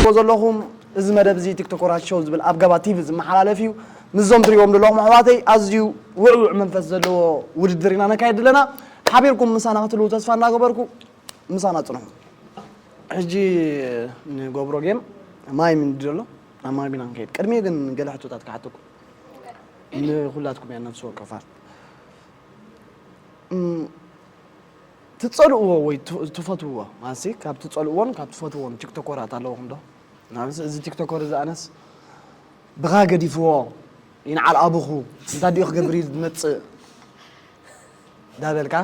ትሪእዎ ዘለኹም እዚ መደብ እዚ ቲክቶከራት ሾው ዝብል ኣብ ገባ ቲቪ ዝመሓላለፍ እዩ። ምስዞም ትሪእዎም ዘለኹም ኣሕዋተይ ኣዝዩ ውዕውዕ መንፈስ ዘለዎ ውድድር ኢና ነካይድ ኣለና። ሓቢርኩም ምሳና ክትህልዉ ተስፋ እናገበርኩ ምሳና ጽንሑ። ሕጂ ንገብሮ ጌም ማይ ምንዲ ዘሎ ናብ ማይ ቢና ንከይድ። ቅድሚኡ ግን ገለ ሕቶታት ክሓተኩም ንኹላትኩም እያ ነፍሲ ወከፋት። እም፣ ትጸልእዎ ወይ ት-፣ ትፈትውዎ ማለትሲ ካብ ትጸልእዎን ካብ ትፈትውዎን ቲክቶከራት ኣለውኹም ዶ? ንኣብነት እዚ ቲክቶከር እዚ ኣነስ ብኻ ገዲፍዎ ይንዓል ኣቡኹ እንታይ ድዩ ክገብር እዩ ዝመጽእ ዳበልካ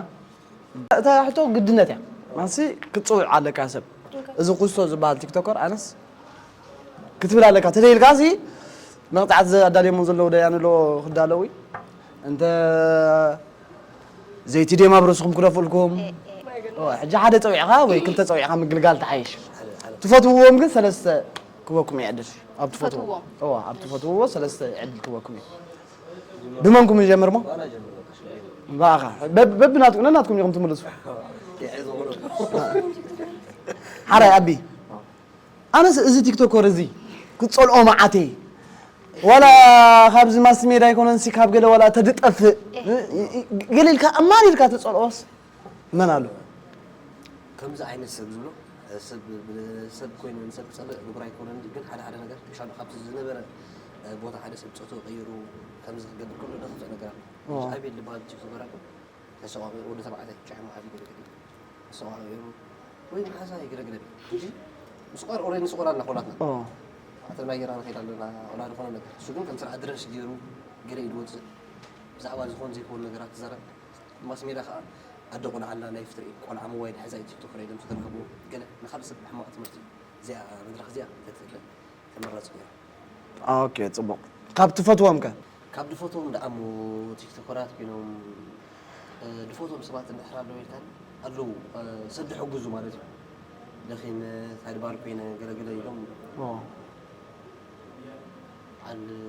እታ ሕቶ ግድነት እያ። ማለትሲ ክትጽውዕ ኣለካ ሰብ። እዚ ኩስቶ ዝበሃል ቲክቶከር ኣነስ ክትብል ኣለካ። ተደይልካ ሲ መቕጻዕቲ ኣዳልዮሞ ዘለዉ ደያንሎ ክዳለዉ እዩ። እንተ ዘይቲ ድዮም ኣብ ርእስኹም ክደፍኡልኩም? ኦ፣ ሕጂ ሓደ ጸዊዕኻ ወይ ክልተ ጸዊዕኻ ምግልጋል ትሓይሽ። ትፈትውዎም ግን ሰለስተ ክበኩም ይዕድል። ኣብ ትፈትውዎ። ትፈትውዎም? ኦ፣ ኣብ ትፈትውዎ ሰለስተ ዕድል ክበኩም እዩ። ብመንኩም ንጀምር እሞ? ብኣኻ። በብ-፣ በብናትኩም፣ ነናትኩም ኢኹም ትምልሱ። ሓራይ ኣቢ። ኣነስ እዚ ቲክቶከር እዚ ክጸልኦ መዓት እየ። ዋላ ካብዚ ማስ ሜዳ ኣይኮነንሲ ካብ ገለ ዋላ ተድጠፍእ ገለ ኢልካ ኣማሪርካ ትጸልኦስ መን ኣሎ? ከምዚ ዓይነት ሰብ ዝብሎ ሰብ ሰብ ኮይኑ ንሰብ ክጸልእ ንቡር ኣይኮነን፣ ግን ሓደ ሓደ ነገር ተሻሉ ካብቲ ዝነበረ ቦታ ሓደ ሰብ ጾቱ ቀይሩ ከምዚ ክገብር ከሎ ደኽፍእ ነገር ኣሎ። ኦ። ኣብዚ ኣቤል ዝበሃል ቲክቶከር ኣሎ። ተሰቋቒሩ ወዲ ተባዕታይ ጫማ ሓፊ ገለ ገለ ተሰቋቒሩ ወይ መሓዛ ይገለግለ እንጂ ምስ ቆር ኦሬ ምስ ቆራ እናኾላትና ኦ። ኣተና ጌራ ንኸይድ ኣለና። ወላ ዝኾነ ነገር እሱ ግን ከም ስራሕ ድረስ ገይሩ ገለ ኢሉ ወፅእ ብዛዕባ ዝኾን ዘይኮን ነገራት ትዛረብ። ማስ ሜዳ ከዓ ኣደ ቆልዓ ኣላ ላይፍ ትርኢ ቆልዓ ሞባይል ሕዛ እዩ ቲክቶክ ራይ ደምሱ ተረኸብዎ ገለ ንካልእ ሰብ ሕማቕ ትምህርቲ እዚኣ መድረኽ እዚኣ ተትህለ ተመራፂ ነይሩ። ኦኬ፣ ጽቡቕ። ካብ ትፈትዎም ከ? ካብ ድፈትዎም ደኣ እሞ ቲክቶከራት ኮይኖም፣ እ፣ ድፈትዎም ሰባት እንድሕር ኣለዉ ኢልካ ኣለዉ፣ እ፣ ሰብ ድሕግዙ ማለት እዩ። ለኺን፣ እ፣ ታድባል ኮይነ ገለገለ ኢሎም ኦ። በዓል፣ እ፣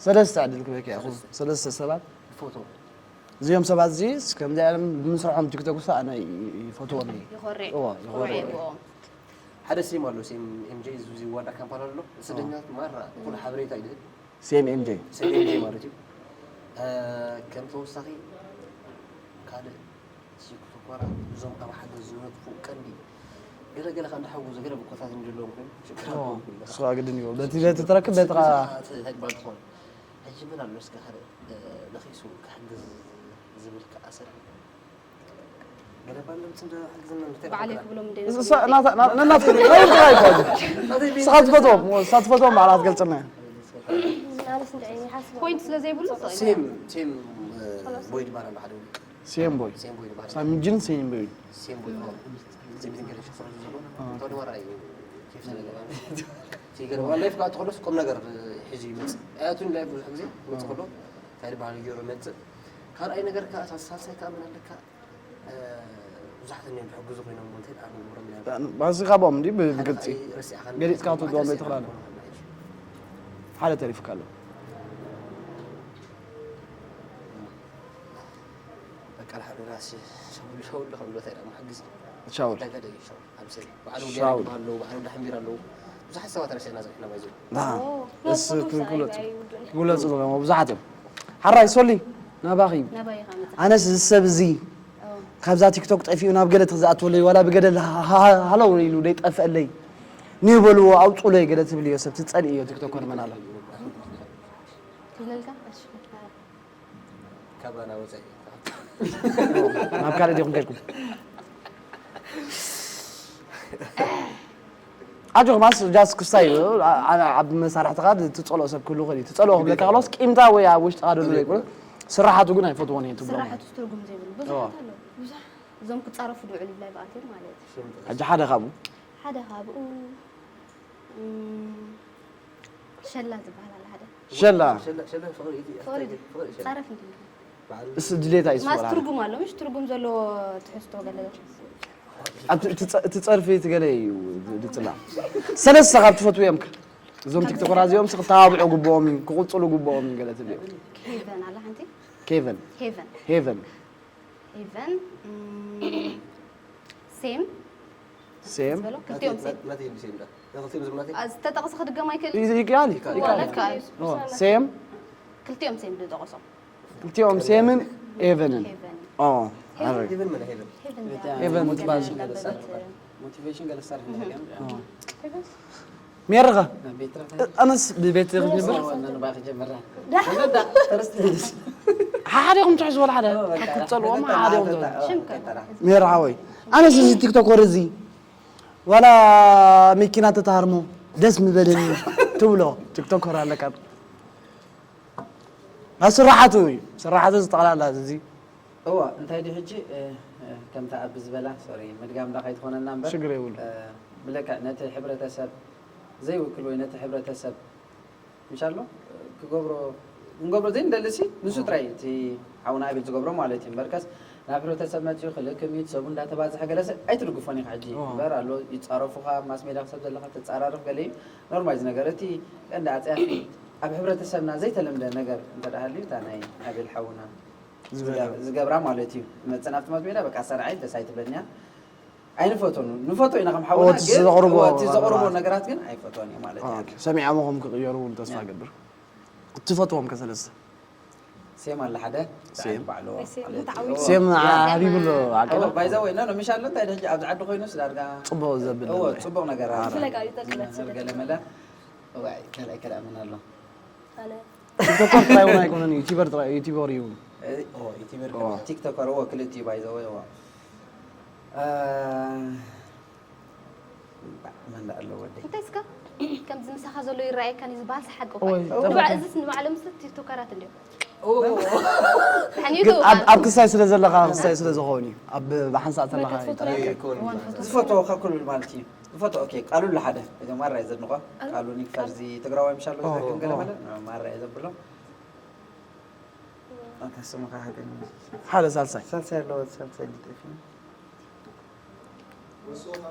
ሰለስተ ዕድል ክበኪ እኹ። ሰለስተ። ሰለስተ ሰባት? ድፈትዎም። እዚኦም ሰባት እዚ ከምዚ ኢሎም ብምስርሖም ቲክቶክ ውስጥ ኣነ ይ-፣ ይፈትዎም እየ። ይኾርዕ። እዎ፣ ይኾርዕ። ይኾርዕ ብኦም። ሓደ ሴም ኣሎ፣ ሴም ኤምጄ፣ እዚ ዋዳ ካምፓላ ኣሎ። ስደኛታት ማራ ኩሉ ሓበሬታ ይድህብ። ሴም ኤምጄ። ሴም ኤምጄ ማለት እዩ። እ፣ ከም ተወሳኺ ካልእ ቲክቶከራት እዞም ኣብ ሓገዝ ዝነጥፉ ቀንዲ ገለ ገለ ከኣ እንዳሓገዙ ገለ ብኮታት እንድለዎም ኮይኑ ሽግር ኦ፣ ኣለዎም ኩሉ። እሱ ግድን እዩ። በቲ፣ በቲ ትረክብ፣ በቲ ኻ- ሽግር ተግባር ትኾን። ሕጂ ምን ኣሎ እስከ ካልእ፣ እ፣ ነኺሱ ክሕግዝ ዝብል ከኣ ሰብ ገለ ባሎም ጽንዶ ሕግዝና እንታይ ባዕለይ ባዕልና? ክብሎም እንደ እሱ፣ እሱ፣ ናታ-፣ ና-፣ ነናትኩም፣ ናይ ውልቅኻ ኣይኮን። ናተይ ቤት ንስኻ ትፈትዎም፣ ንስኻ ንስኻ ትፈትዎም ባዕላ ክትገልጽልና እያ። ኣነስ እንደ ይሓስብ ፖይንት ስለ ዘይብሉ ሴም፣ ሴም፣ እ፣ ቦይ ድባር ኣሎ ሓደ ውልቅ። ሴም ቦይ። ሴም ቦይ ድባር። ሳሚጅን ሴም ቦይ። ሴም ቦይ፣ ኦ። ሴም ቦይ ገለ ሽፍራ ዘሎ። ኦ። እንተወዲ ወራይ ኬፍ ስለ ገባ። ሲገር ዋን ላይፍ ጋር ተኸለስ ቁም ነገር ሒዙ ይመጽእ። ኣያቱን ላይፍ ብዙሕ ግዜ ይመጽእ ከሎ፣ እንታይ ድበሃል ገይሩ ይመጽእ። ካልኣይ ነገር ከኣ፣ ሳልሳይ ከኣ ምን ኣለካ? እ፣ ብዙሓት እኒኦም ዝሕግዙ ኮይኖም፣ እንታይ ደኣ ንገብሮም ኢና። ባዚ ካብኦም እንዲ ብ-፣ ብግልጺ ሓደ ረሲዕኻ ገሊጽካ ክትወድዎም ዘይትኽእል ኣሎ። ሓደ ተሪፍካ ኣሎ። በቃ፣ ኣልሓምዱሊላህ፣ ሲ-፣ ሻውል፣ ሻውል ዶ ከምሎ እንታይ ደኣ መሓግዝ? ሻውል። እንታይ ገለ እዩ ሻውል? ኣብ ስእሊ። በዓል ውድያ ሻውል። ይግባ ኣለዉ፣ በዓል ወዲ ሓምቢር ኣለዉ። ብዙሓት ሰባት ረሲዕና ዘሪሕና ባይዘው። ኣሃ። ኖ፣ እሱ ኖ፣ ክግለጹ፣ ኖ፣ ኣይውዱን። ክግለጹ ዘለዎም ብዙሓት እዮም። ሓራይ ሶሊ፣ ናባኺ። ናባይ ኢኻ መጽእ። ኣነስ እዚ ሰብ እዚ ኦ። ካብዛ ቲክቶክ ጠፊኡ ናብ ገለ ትዝኣትወለይ፣ ዋላ ብገደል ሃ-፣ ሃ-፣ ሃ-፣ ሃለው ኢሉ ደይጠፍአለይ። ንበልዎ፣ ኣውጹለይ ገለ ትብልዮ ሰብ ትጸልእዮ ቲክቶከር መን ኣሎ? ትብለልካ? እሺ። ካባና ወጻኢ። ናብ ካልእ ዲኹም ከድኩም? ኣጆኹም፣ ኣስ-፣ ጃስ ክስታይ እዩ። ኣ-፣ ኣ-፣ ኣብ መሳርሕትኻ ትጸልኦ ሰብ ክህሉ ይኽእል እዩ። ትጸልኦ ክብለካ ከሎስ ቂምታ ወይ ኣብ ውሽጥኻ ደሎ ዘይኮነ፣ ስራሓቱ ግን ኣይፈትዎን እየ ትብሎ። ስራሓቱ ትርጉም ዘይብሉ። ብዙሓት እዎ። ኣለዉ። ብዙሕ-፣ እዞም ክጻረፉ ዝውዕሉ ላይቭ ኣትዮም ማለት እዩ። ሕጂ ሓደ ካብኡ። ሓደ ካብኡ፣ እም፣ ሸላ ዝበሃል ኣሎ ሓደ። ሸላ። ሸላ፣ ሸላ ፍቕሪ እዩ። ፍቕሪ ፍቕሪ እዩ። ጻረፍ እንድዩ። በዓል እሱ ድሌት እዩ ማስ ዝበሃል። ትርጉም ኣሎ፣ ምሽ ትርጉም ዘለዎ ትሕዝቶ ገለ። ኣብ እቲ፣ እቲ ጸ-፣ እቲ ጸርፊ እቲ ገለ እዩ ድ-፣ ድጽላ። ሰለስተ ካብ ትፈትውዮም ከ? እዞም ቲክቶከር ኣዚኦም ስ-፣ ክተባብዑ ግብኦም እዩ፣ ክቕጽሉ ግብኦም እዩ ገለ ትብልዮ። ኬቨን ኣላ ሓንቲ? ኬቨን። ሄቨን። ሄቨን። ሄቨን፣ እም፣ ሴም። ሴም ዝበሎ ክልቲኦም ሴም ናተይ ሴም ዳ ናተይ ሴም ዝምናተይ ዝተጠቕሰ ክድገም ኣይክእል ይክኣል ክኾን ይክእል ኦ፣ ሴም ክልቲኦም ሴም ዝጠቐሶም ክልቲኦም ሴምን ኤቨንን ሄቨን ኦ ሄቨን መን ሄቨን ኤቨን ትባል ሞቲቬሽን ገለ ሰርሕ ነገር ሜርኸ ቤት ኣነስ ብቤት ክንብር ባክ ጀመራ ሓሓዲኹም ትሕዝዎ ሓደ ክትፀልዎም ሓሓዲኹም ትሕዝዎ ሜራ ሓወይ ኣነስ እዚ ቲክቶከር እዚ ዋላ መኪና ተተሃርሞ ደስ ምበለኒ ትብሎ ቲክቶከር ኣለካ ኣብ ስራሓቱ እዩ ስራሓቱ ዝጠቕላላ እዚ እዋ እንታይ ድዩ ሕጂ እ፣ እ፣ ከምታ ኣብ ዝበላ ሶሪ ምድጋም ዳ ከይትኾነና እምበር ሽግር የብሉ እ፣ ብልክዕ ነቲ ሕብረተሰብ ዘይውክል ወይ ነቲ ሕብረተሰብ ምሻሎ ክገብሮ ክንገብሮ ዘይንደሊ ሲ ንሱ ጥራይ እቲ ሓውና ኣቤል ዝገብሮ ማለት እዩ እምበርከስ ናብ ሕብረተሰብ መፅኡ ክልክም እዩ ሰቡ እንዳተባዝሐ ገለሰ ኣይትድግፎን ኢኻ ሕጂ እዎ። እምበር ኣሎ ይፃረፉኻ ማስ ሜዳ ክሰብ ዘለካ ተፃራርፍ ገለ እዩ ኖርማል እዚ ነገር እቲ ቀንዲ ኣፅያፊ ኣብ ሕብረተሰብና ዘይተለምደ ነገር እንተደሃልዩ እታ ናይ ኣቤል ሓውና ዝገብራ ማለት እዩ መፅእ ናብቲ ማስ ሜዳ በቃ ሰንዓይ ደስ ኣይትብለኛ ኣይንፈቶን ንፈቶ ኢና ከም ሓውና እቲ ዘቕርቦ እቲ ዘቕርቦ ነገራት። ነገራት ግን ኣይፈቶን እዩ ማለት እዩ ሰሚዖም ከም ክቕየሩ እውን ተስፋ ገብር ክትፈትዎም ከሰለስተ ሴም ኣለ ሓደ ሴም። ባዕሎ ሴም ሓቢቡ ኣሎ ዓቀና ባይዛ ወይ ኖ ምሽ ኣሎ እንታይ ድሕጂ ኣብዚ ዓዲ ኮይኑስ ዳርጋ ፅቡቕ ዘብል እዎ ፅቡቅ ነገር ኣሎ ብፍላይ ካብ ይጠቅም ስደት ገለ መለ ወይ ካልኣይ ከልኣ ምን ኣሎ ኣነ ቲክቶከር ጥራይ እውን ኣይኮነን ዩቲበር ጥራይ ዩቲበር እዩ ዩቲበር ቲክቶከር እዎ ክልቲኡ ባይዘ ወይ እዎ መን ኣሎ ወደይ እንታይ እስከ ከምዚ ምሳኻ ዘሎ ይረኣየካን እዩ ዝበሃል ሓቂ እኮ ኦይ፣ እዩ። ጠፋ- ንባዕ እዚስ ንባዕሎም ስ ቲክቶከራት እንዲዮም ግን ድሕን ኣብ- ኣብ ክሳይ ስለ ዘለኻ ክሳይ ስለ ዝኾኑ እዩ ኣብ ብሓንሳእ ተለኻ ይጠፍኣካ። ዝፈትዎ ካብ ኩሉ ማለት እዩ ዝፈትዎ ኦኬ ቃሉ ለሓደ እዞም ማራ እዩ ዘድንቆ ቃሉ ኒክፋር እዚ ትግራዋይ ምሻሎ ዘክም ገለ መለ ማራ እዩ ዘብሎ ኣታ ስምኻ ሃገኝ ሓደ ሳልሳይ ሳልሳይ ኣለዎ ሳልሳይ ሊጠፊ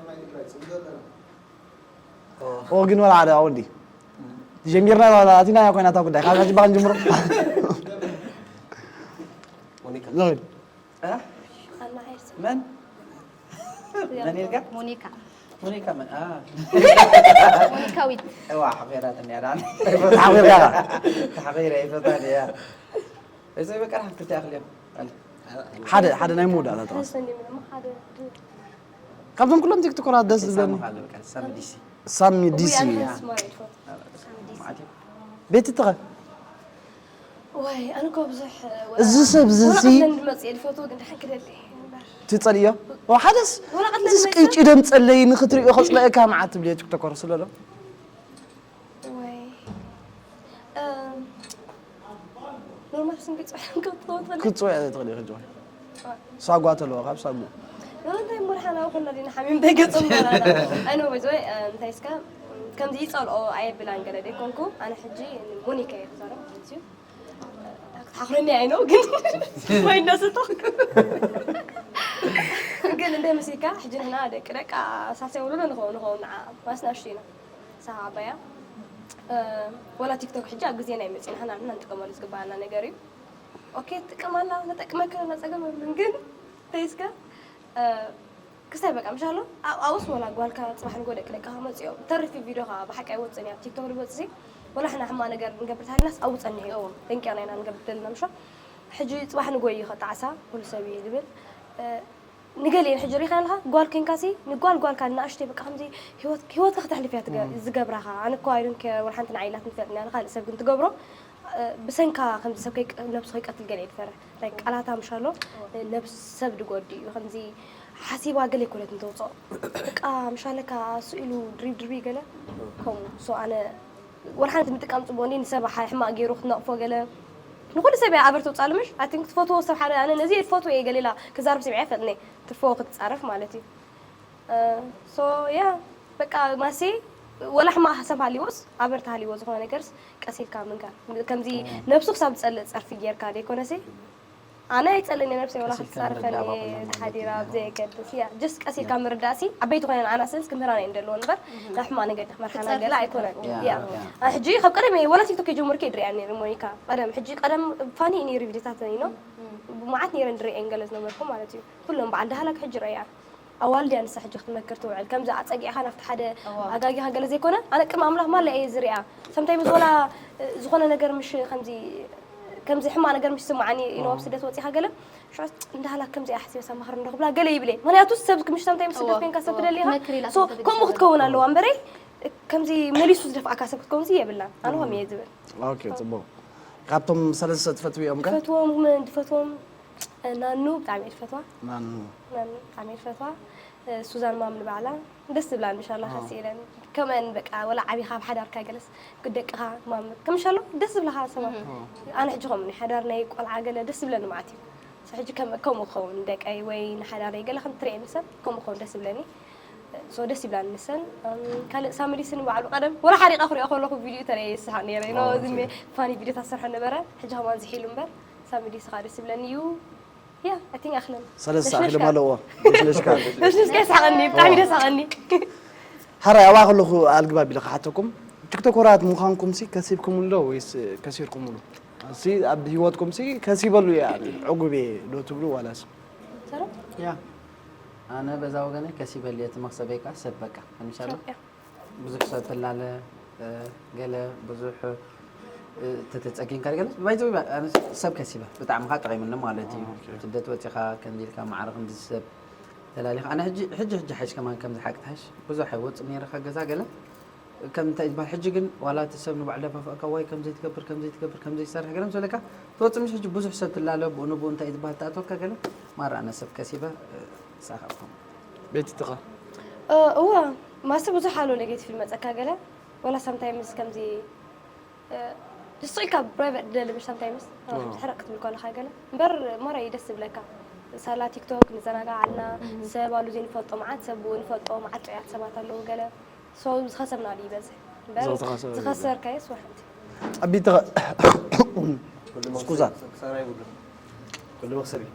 ኦ ግን ወላ ሓደ ኣውዲ ጀሚርና ወላ ኣቲና ኮይና እታ ጉዳይ ካብ ሕጂ ባን ጀምሮ ሞኒካ ሎይድ እ? መን መን ኢልካ ሞኒካ ሞኒካ መን አ ሞኒካዊት እዋ ሓቂራት እኒያ ዳ ሓቂርካ ሓቂረ ይፈታል እያ እዚ በቃ ክልተ ያክል እዮም ሓደ ሓደ ናይ መወዳእታ ጥቕስ ሰኒ ምንም ሓደ ካብዞም ኩሎም ቲክቶከራት ደስ ዝብለኒ ሳሚ ካለ በቃ ሳሚ ዲሲ ሳሚ ዲሲ ውያን ስማርት ፎቶ ማዕት ቤቲ ትኸ ወይ ኣነ እኮ ብዙሕ እዚ ሰብ እዚ ሲ- ንመፅእ ዝፈትዎ ግን ድሓን ክደሊ እምበር ትጸልዮ ኦ ሓደስ ወረቐት እዚ ለመሰ- ቅጭ ደም ጸለይ ንክትሪኦ ከጽለእካ መዓት ትብልዮ ቲክቶከር ስለሎ ወይ እም፣ ኖርማል ስም ክፅውዕ ክትፈልጥ ክትጽውዕ ትኽእል ኢኺ ጆን ሳጓ ተለዎ ካብ ሳጉ ኖ እንታይ እሞ ድሓን ኣብ ኩና ዲና ሓሚም እንታይ ገፅም በላና ኣይኖ ወይ ወይ እንታይ እስከ ከምዚ ይፀልኦ ኣየብላን ገለ ደይኮንኩ ኣነ ሕጂ ሞኒካ እየ ክዛረብ ማለት እዩ ሓኽረኒ ኣይኖ ግን ወይ እንዳሰተኹ ግን እንደ መሲልካ ሕጂ ንሕና ደቂ ደቂ ሳልሳይ ወለዶ ንኸውን ንኸውን ንዓ ማስና ሽቱ ኢና ሳሃ ዓባያ ወላ ቲክቶክ ሕጂ ኣብ ግዜና ይመፅእ ንሕና ንሕና ንጥቀመሉ ዝግባኣና ነገር እዩ ኦኬ ትጥቀማላ ንጠቅመካ ነፀገም የብሉን ግን ተይስከ ክስታይ በቃ ምሻሎ ኣብኣውስ ወላ ጓልካ ፅባሕ ንጎ ደቂ ደቅኻ መፅኦም ተርፊ ቪዲዮ ከዓ ብሓቂ ኣይወፅን እያ ኣብ ቲክቶክ ዝወፅእ ወላ ሕና ሕማ ነገር ንገብር ተሃልናስ ኣብኡ ፀኒሑ እዎም ጠንቂቕና ኢና ንገብር ዘለና ምሻ ሕጂ ፅባሕ ንጎ እዩ ከጣዕሳ ኩሉ ሰብ እዩ ዝብል ንገሊኤን ሕጂ ሪኢኻ ኣለኻ ጓል ኮይንካሲ ንጓል ጓልካ ንኣሽተይ በቃ ከምዚ ህይወት ህይወትካ ከተሕልፍ እያ ትገ- ዝገብራኻ ኣነ እኮ ኣይዶን ኬር ወላ ሓንቲ ንዓይ ኢላትኒ ትፈልጥኒ ኣነ ካልእ ሰብ ግን ትገብሮ እ፣ ብሰንካ ከምዚ ሰብ ከይቀ- ነብሱ ከይቀትል ገለ እየ ዝፈርሕ ታይ ቃላታ ምሻሎ እ፣ ነብስ ሰብ ድጎዲ እዩ ከምዚ ሓሲባ ገለ ይኮነት እንተውፅኦ በቃ ምሻለካ እሱ ኢሉ ድሪብ ድርቢ ገለ ከምኡ ሶ ኣነ ወላ ሓንቲ ምጥቃም ፅቡቅ እንዲ ንሰብ ሓ- ሕማቅ ገይሩ ክትነቕፎ ገለ ንኩሉ ሰብ እያ ኣበር ተውፃሉ ምሽ ኣይ ቲንክ ትፈትዎ ሰብ ሓደ ኣነ ነዚ እየ ትፈትዎ እየ ገለ ኢላ ክዛረብ ሰሚዐ ፈጥነ ትርፎ ክትፃረፍ ማለት እዩ ሶ ያ በቃ ማሲ ወላ ሕማቅ ሓሳብ ሃሊዎስ ኣበር ተሃሊዎ ዝኾነ ነገርስ ቀስ ኢልካ ምንጋር ከምዚ ነብሱ ክሳብ ዝፀልእ ፀርፊ ጌርካ ዘይኮነሲ ኣነ ኣይፀልን እየ ነብሰይ ወላ ክትፃርፈኒ ሓዲራ ብዘየገድስ ያ ጀስት ቀስ ኢልካ ምርዳእሲ ዓበይቲ ኮይነን ኣናሰንስ ክምህራና እየን ደለዎ እምበር ናብ ሕማቅ ነገር ክመርሓና ገለ ኣይኮነን ያ ሕጂ ካብ ቀደም እየ ወላ ቲክቶክ የጀመርኩ እየ ድሪኣ ነይረ ሞኒካ ቀደም ሕጂ ቀደም ፋኒ እዩ ነይሩ ቪዲዮታት ነይኖ ብመዓት ነይረን ድሪኤን ገለ ዝነበርኩ ማለት እዩ ኩሎም በዓል ዳህላክ ሕጂ ረያ ኣዋልድ እያ ንሳ ሕጂ ክትመክር ትውዕል። ከምዚ ኣጸጊዕኻ ናብቲ ሓደ ኣጋጊኻ ገለ ዘይኮነ፣ ኣነ ቅድሚ ኣምላኽ ማላ እየ ዝሪኣ። ሰምታይምስ ወላ ዝኾነ ነገር ምሽ ከምዚ ከምዚ ሕማቕ ነገር ምሽ ስምዓኒ ኢለ ኣብ ስደት ወጺኻ ገለ ሽዑ እንዳሃላ ከምዚ እያ ሓሲበ ሳማኽር እንዶ ክብላ ገለ ይብለ። ምኽንያቱ ሰብ ምሽ ሰምታይምስ ስደት ኮንካ ሰብ ትደሊ ኢኻ። ከምኡ ክትከውን ኣለዋ እምበረይ ከምዚ መሊሱ ዝደፍኣካ ሰብ ክትከውን ሲ የብላን። ኣነ ከም እየ ዝብል። ኦኬ፣ ጽቡቕ። ካብቶም ሰለስተ ትፈትውዮም ከ? ክፈትዎም፣ ድፈትዎም፣ ናኑ ብጣዕሚ እየ ዝፈትዋ። ናኑ። ናኑ ብጣዕሚ እየ ዝፈትዋ። ሱዛን ማም ንባዕላ ደስ ዝብላን ምሻላ ከስኢለን። ከምአን በቃ ወላ ዓቢኻ ኣብ ሓዳርካ ገለስ ደቅኻ ማም ከምሻሎ ደስ ዝብላኻ ሰባት። ኣነ ሕጂ ከምኡ ናይ ሓዳር ናይ ቆልዓ ገለ ደስ ዝብለኒ ማለት እዩ። So ሕጂ ከም-፣ ከምኡ ክኸውን ደቀይ ወይ ንሓዳረይ ገለ ከም ትርእየኒ ሰብ ከምኡ ክኸውን ደስ ዝብለኒ። So ደስ ይብላኒ ንሰን። እም፣ ካልእ ሳምሪ ስኒ ባዕሉ ቀደም ወላ ሓሪቐ ክሪኦ ከለኹ ቪድዮ ተርእየ ይስሓቕ ነይረ። ኖ፣ ዝሜ ፋኒ ቪድዮ ታሰርሖ ነበረ። ሕጂ ከማን ዝሒሉ እምበር ሳምሪ ስኻ ደስ ይብለኒ እዩ። ያ፣ I think ኣኽለን። ሰለስተ ኣኽልም ኣለዎ። ነሽነሽካ። ነሽነሽካ ይስሓቐኒ፣ ብጣዕሚ ደስ ኣቐኒ። ሓራይ ኣብኣ ከለኹ ኣልግባብ ኢለ ክሓተኩም። ቲክቶከራት ምዃንኩም ሲ ከሲብኩምሉ ዶ ወይስ ከሲርኩምሉ? እሲ ኣብ ህይወትኩም ሲ ከሲበሉ እየ፣ ዕጉብ እየ ዶ ትብሉ ዋላስ? ሰላም። ያ፣ ኣነ በዛ ወገነይ ከሲበሉ እየ፣ እቲ መክሰበይ ከኣ ሰብ በቃ፣ ከምሻሎ። ያ። ብዙሕ ሰብ ትላለ፣ እ፣ ገለ ብዙሕ፣ እ፣ ተተጸጊንካ ገለ፣ ባይ ዘ ወይ ኣነ ሰብ ከሲበ፣ ብጣዕሚ ከኣ ጠቒሙኒ ማለት እዩ። ኦኬ። ስደት ወጺኻ ከምዚ ኢልካ ማዕረ ከምዚ ሰብ ተላሊኻ። ኣነ ሕጂ፣ ሕጂ፣ ሕጂ ሓይሽ ከማን ከምዚ ሓቂ ትሓሽ፣ ብዙሕ ኣይወጽእ ነይረ ካብ ገዛ ገለ። ከም እንታይ ዝበሃል ሕጂ ግን ዋላ እቲ ሰብ ንባዕሉ ደፋፍኣካ፣ ዋይ ከምዚ ትገብር፣ ከምዚ ትገብር፣ ከምዚ ትሰርሕ ገለ ምስ በለካ፣ ትወጽእ ምሽ ሕጂ ብዙሕ ሰብ ትላለ፣ ብኡ ንብኡ እንታይ ዝበሃል ትኣትወካ ገለ፣ ማራ ኣነ ሰብ ከሲበ፣ እ፣ ሳኻብኩም። ቤቲ ትኻ? እ፣ እወ፣ ማሲ ብዙሕ ኣሎ ኔጌቲቭ ይመጸካ ገለ፣ ወላ ሳምታይምስ ከምዚ፣ እ፣ ንሱ ኢልካ ፕራይቬት ደሊ ምሽ ሳምታይምስ፣ ኣዎ። ሕረቅ ክትብል ከለኻ ገለ። እምበር ማራ እዩ ደስ ዝብለካ። ሳላ ቲክቶክ ንዘናጋዕ ኣልና፣ ሰብ ኣሉ ዘይንፈልጦ መዓት ሰብ ብኡ ንፈልጦ መዓት ጥዑያት ሰባት ኣለዉ ገለ። So ዝኸሰብና ድዩ ይበዝሕ? እምበር ዝኸሰብ ዝኸሰርካዮስ ወሓንቲ። ጸቢት ተኸ-፣ ኩሉ መኽሰብ ስኩዛ። ክሳራ የብሉን። ኩሉ መኽሰብ እዩ።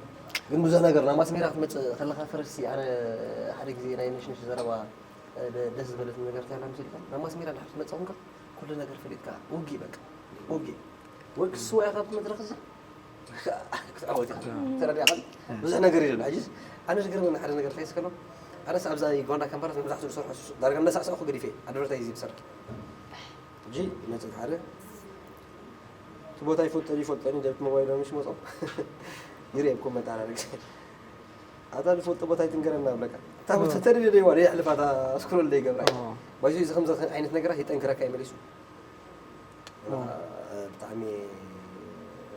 ግን ብዙሕ ነገር ናብ ማስሜራ ክትመጽእ ከለኻ ፈረስ ኣነ ሓደ ግዜ ናይ ነሽነሽ ዘረባ ደ-፣ ደስ ዝበለትኒ ነገር እንታይ ኢላ መሲልካ? ናብ ማስሜራ እንድሕር ትመጽእ ኮንካ ኩሉ ነገር ፈሊጥካ ውግእ በቃ። ውግእ። ወይ ክስዋ ኢኻ ኣብቲ መድረኽ እዚ ክትዓወት ኢኻ። ተረዲእካ? ብዙሕ ነገር እዩ ዘሎ። ሕጂስ ኣነ ዝገርመኒ ሓደ ነገር እንታይ ስከሎ? ኣነስ ኣብዛ ዩጋንዳ ካምፓላ መብዛሕትኡ ዝሰርሖ ዳርጋ እናሳዕሳዕኩ ገዲፈ ኣድቨርታይዝ ይሰርሕ። ሕጂ መጽእ ሓደ እቲ ቦታ ይፈልጠኒ ይፈልጠኒ ደብቲ ሞባይል ምሽ መጾም ይርኤ ኮመንት ኣላልግ ኣታ ዝፈልጦ ቦታ ይትንገረና ብለካ እታ ቦታ ተደልየ ደይዋ ደይ ኣሕልፋ እታ ስክሮል ደይገብራ ባይዞ እዚ ከምዚ ዓይነት ነገራት ይጠንክረካ ይመሊሱ ብጣዕሚ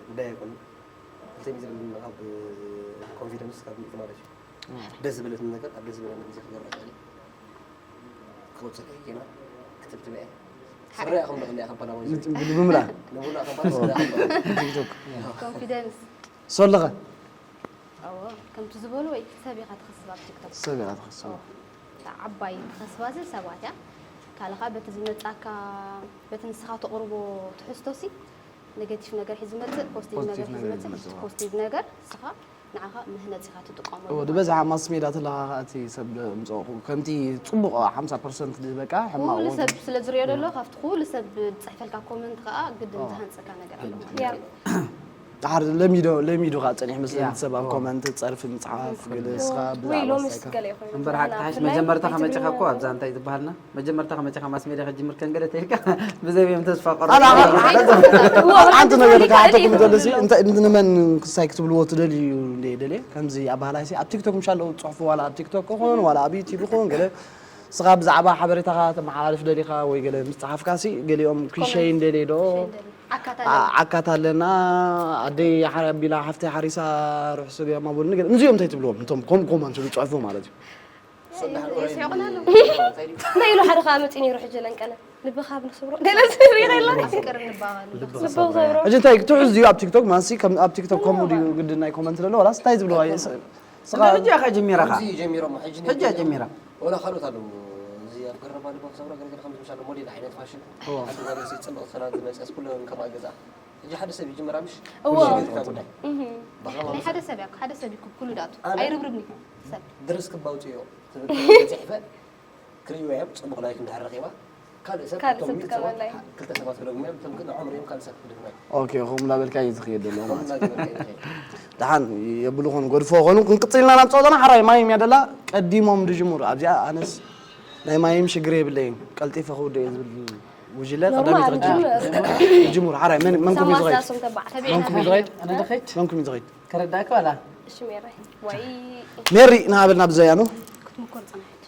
ጉዳይ ኣይኮኑ ክልተ ሚትር ካብ ኮንፊደንስ ካብ ሚእቲ ማለት እዩ ደስ ዝበለትኒ ነገር ኣብ ደስ ዝበለኒ ግዜ ክገብራ ይኽእል ክወፅእ ጌና ክትብትበ እየ ስረ ኢኹም ንኽልያ ከም ፓላማዊ ንምላ ንቡላ ከም ፓላማዊ ቲክቶክ ኮንፊደንስ ሶለኸ ከምቲ ዝበሉ ወይ ሰብ ኢኻ ትኸስብ ኣብ ቲክቶክ ሰብ ኢኻ ትኸስብ ዓባይ ትኸስባዚ ሰባት እያ ካልኻ በቲ ዝመፃካ በቲ ንስኻ ተቕርቦ ትሕዝቶሲ ኔጌቲቭ ነገር ሒዝ ዝመፅእ ፖዚቲቭ ነገር ሒዝ ዝመፅእ ፖዚቲቭ ነገር ንስኻ ንዓኻ ምህነፂ ኢኻ ትጥቀመሉ እዎ ዝበዝሓ ማስ ሜዳ ተለኻ እቲ ሰብ ምፅእኹ ከምቲ ፅቡቕ ሓምሳ ፐርሰንት ዝበቃ ሕማቕ ኩሉ እውን ሰብ ስለ ዝሪኦ ዘሎ ካብቲ ኩሉ ሰብ ዝፅሕፈልካ ኮመንት ከዓ ግድን ዝሃንፀካ ነገር ኣሎ ማለት እዩ። ድሓር ለሚዶ ለሚዶ ከዓ ፀኒሕ መስለኒ ሰብ ኣብ ኮመንት ፀርፊ ምፅሓፍ ገለ እስኻ ወይ ሎምስ ገለ ይኾይኑ እምበር ሓቂ ሓሽ መጀመርታ ከመፅኻ እኮ ኣብዛ እንታይ ዝበሃልና መጀመርታ ከመፅኻ ማስ ሜድያ ከጅምር ከንገለ ተይልካ ብዘይ እዮም ተስፋ ቆረ ሓንቲ ነገር ክሓተኩም ደለሲ እንታይ ንመን ክሳይ ክትብልዎ ትደልዩ እንደ ደልየ ከምዚ ኣባህላይሲ ኣብ ቲክቶክ ምሻ ኣለዉ ፅሑፍ ዋላ ኣብ ቲክቶክ ክኾን ዋላ ኣብ ዩቲብ ይኾን ገለ እስኻ ብዛዕባ ሓበሬታኻ ተመሓላልፍ ደሊኻ ወይ ገለ ምስ ፀሓፍካሲ ገሊኦም ክሸይ እንደልየ ዶ ዓካት ኣለና ኣደይ ሓቢላ ሓፍተይ ሓሪሳ ርሑስ ገማ በሉኒ ገለ እዚኦም እንታይ ትብልዎም እቶም ኮም ኮመንት ዝፅሕፉ ማለት እዩ ይስሕቁና ኣለዉ እንታይ ኢሉ ሓደ ከዓ መፂኡ ነይሩ ሕጂ ለንቀነ ልብኻ ብንስብሮ ገለ ዝብል የለን ፍቅር ንባባል ልብኻ ሰብሮ ሕጂ እንታይ ትሑዝ ድዩ ኣብ ቲክቶክ ማንሲ ከም ኣብ ቲክቶክ ከምኡ ድዩ ግድን ናይ ኮመንት ዘሎ ዋላስ እንታይ ዝብልዋ ስኻ ሕጂ ኢኻ ጀሚራኻ እዚ ጀሚሮሞ ሕጂ ሕጂ ጀሚራ ወላ ካልኦት ኣለዉ እዚ ኣብ ገረባ ልቦም ሰብራ ገለገለ ከም ዝምሻለ ሞዴል ዓይነት ፋሽን ሓንቲ ጓል ኣንስተይቲ ፅብቕቲ ክዳን ዝመፅያስ ኩለን ከምኣ ገዛ ሕጂ ሓደ ሰብ ይጅምራ ምሽ እዎ። ሽግርታ ጉዳይ ናይ ሓደ ሰብ እያ ሓደ ሰብ እዩ ኩሉ ዳቱ ኣይርብርብኒ ሰብ ድረስ ክባውፅዮ ፅሒፈ ክርእይዎ እዮም ፅቡቕ ላይክ እንድሕር ረኺባ ካልእ ሰብ ካልእ እቶም ሰብ ሚእቲ ትቀበል ሰባት ላይ። ክልተ ሰባት ክደግሙ እዮም እቶም ግን ንዖም ሪኦም ካልእ ሰብ ክደግሙ እዮም ኦኬ ከምኡ እናበልካ እዩ ዝኽየድ ዘሎ ማለት እዩ። ከምኡ እናገበርካ እዩ ዝኸይድ። ደሓን የብሉ ኾኑ፣ ገድፎ ኾኑ። ክንቅጽል ኢና ናብ ጸወታና። ሓራይ ማይም ያደላ ቀዲሞም ድጅሙር። ኣብዚኣ ኣነስ ናይ ማይም ሽግር የብለይን። ቀልጢፈ ክውደ እየ ዝብል ጉጅለ ቀዳመይቲ ኖርማል፣ ረጅም። ግን ድጅሙር። ሓራይ መን-፣ መንኩም እዩ ዝኸይድ? ሳማስ ዳሶም ተባዕ ተቢዕና መንኩም እዩ ዝኸይድ? ኣነ ድኸይድ? መንኩም እዩ ዝኸይድ? ከረዳእካ ዋላ? እሺ፣ ሜሪ። ዋይ። ሜሪ፣ ንሃበልና ብዘያኑ። ክትምኮር ጽናሕት።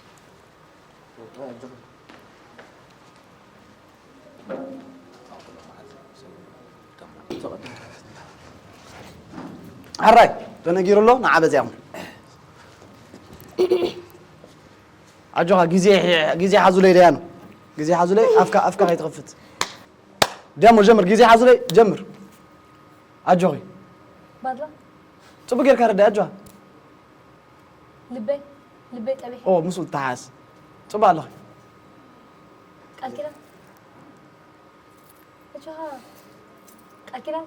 ሕራይ ተነጊሩ ኣሎ ንዓ በዚኣኹም። ኣጆኻ፣ ግዜ፣ ግዜ ሓዙለይ ደያኑ። ግዜ ሓዙለይ፣ ኣፍካ፣ ኣፍካ ከይትኸፍት። ደሞ ጀምር፣ ግዜ ሓዙለይ፣ ጀምር። ኣጆኺ። ባድላ። ጽቡቅ ጌርካ ረዳይ፣ ኣጆኻ። ልበይ፣ ልበይ ጠቢሑ። ኦ፣ ምስኡ ተሓዝ። ጽቡቅ ኣለኺ። ቃል ኪዳን። ኣጆኻ። ቃል ኪዳን።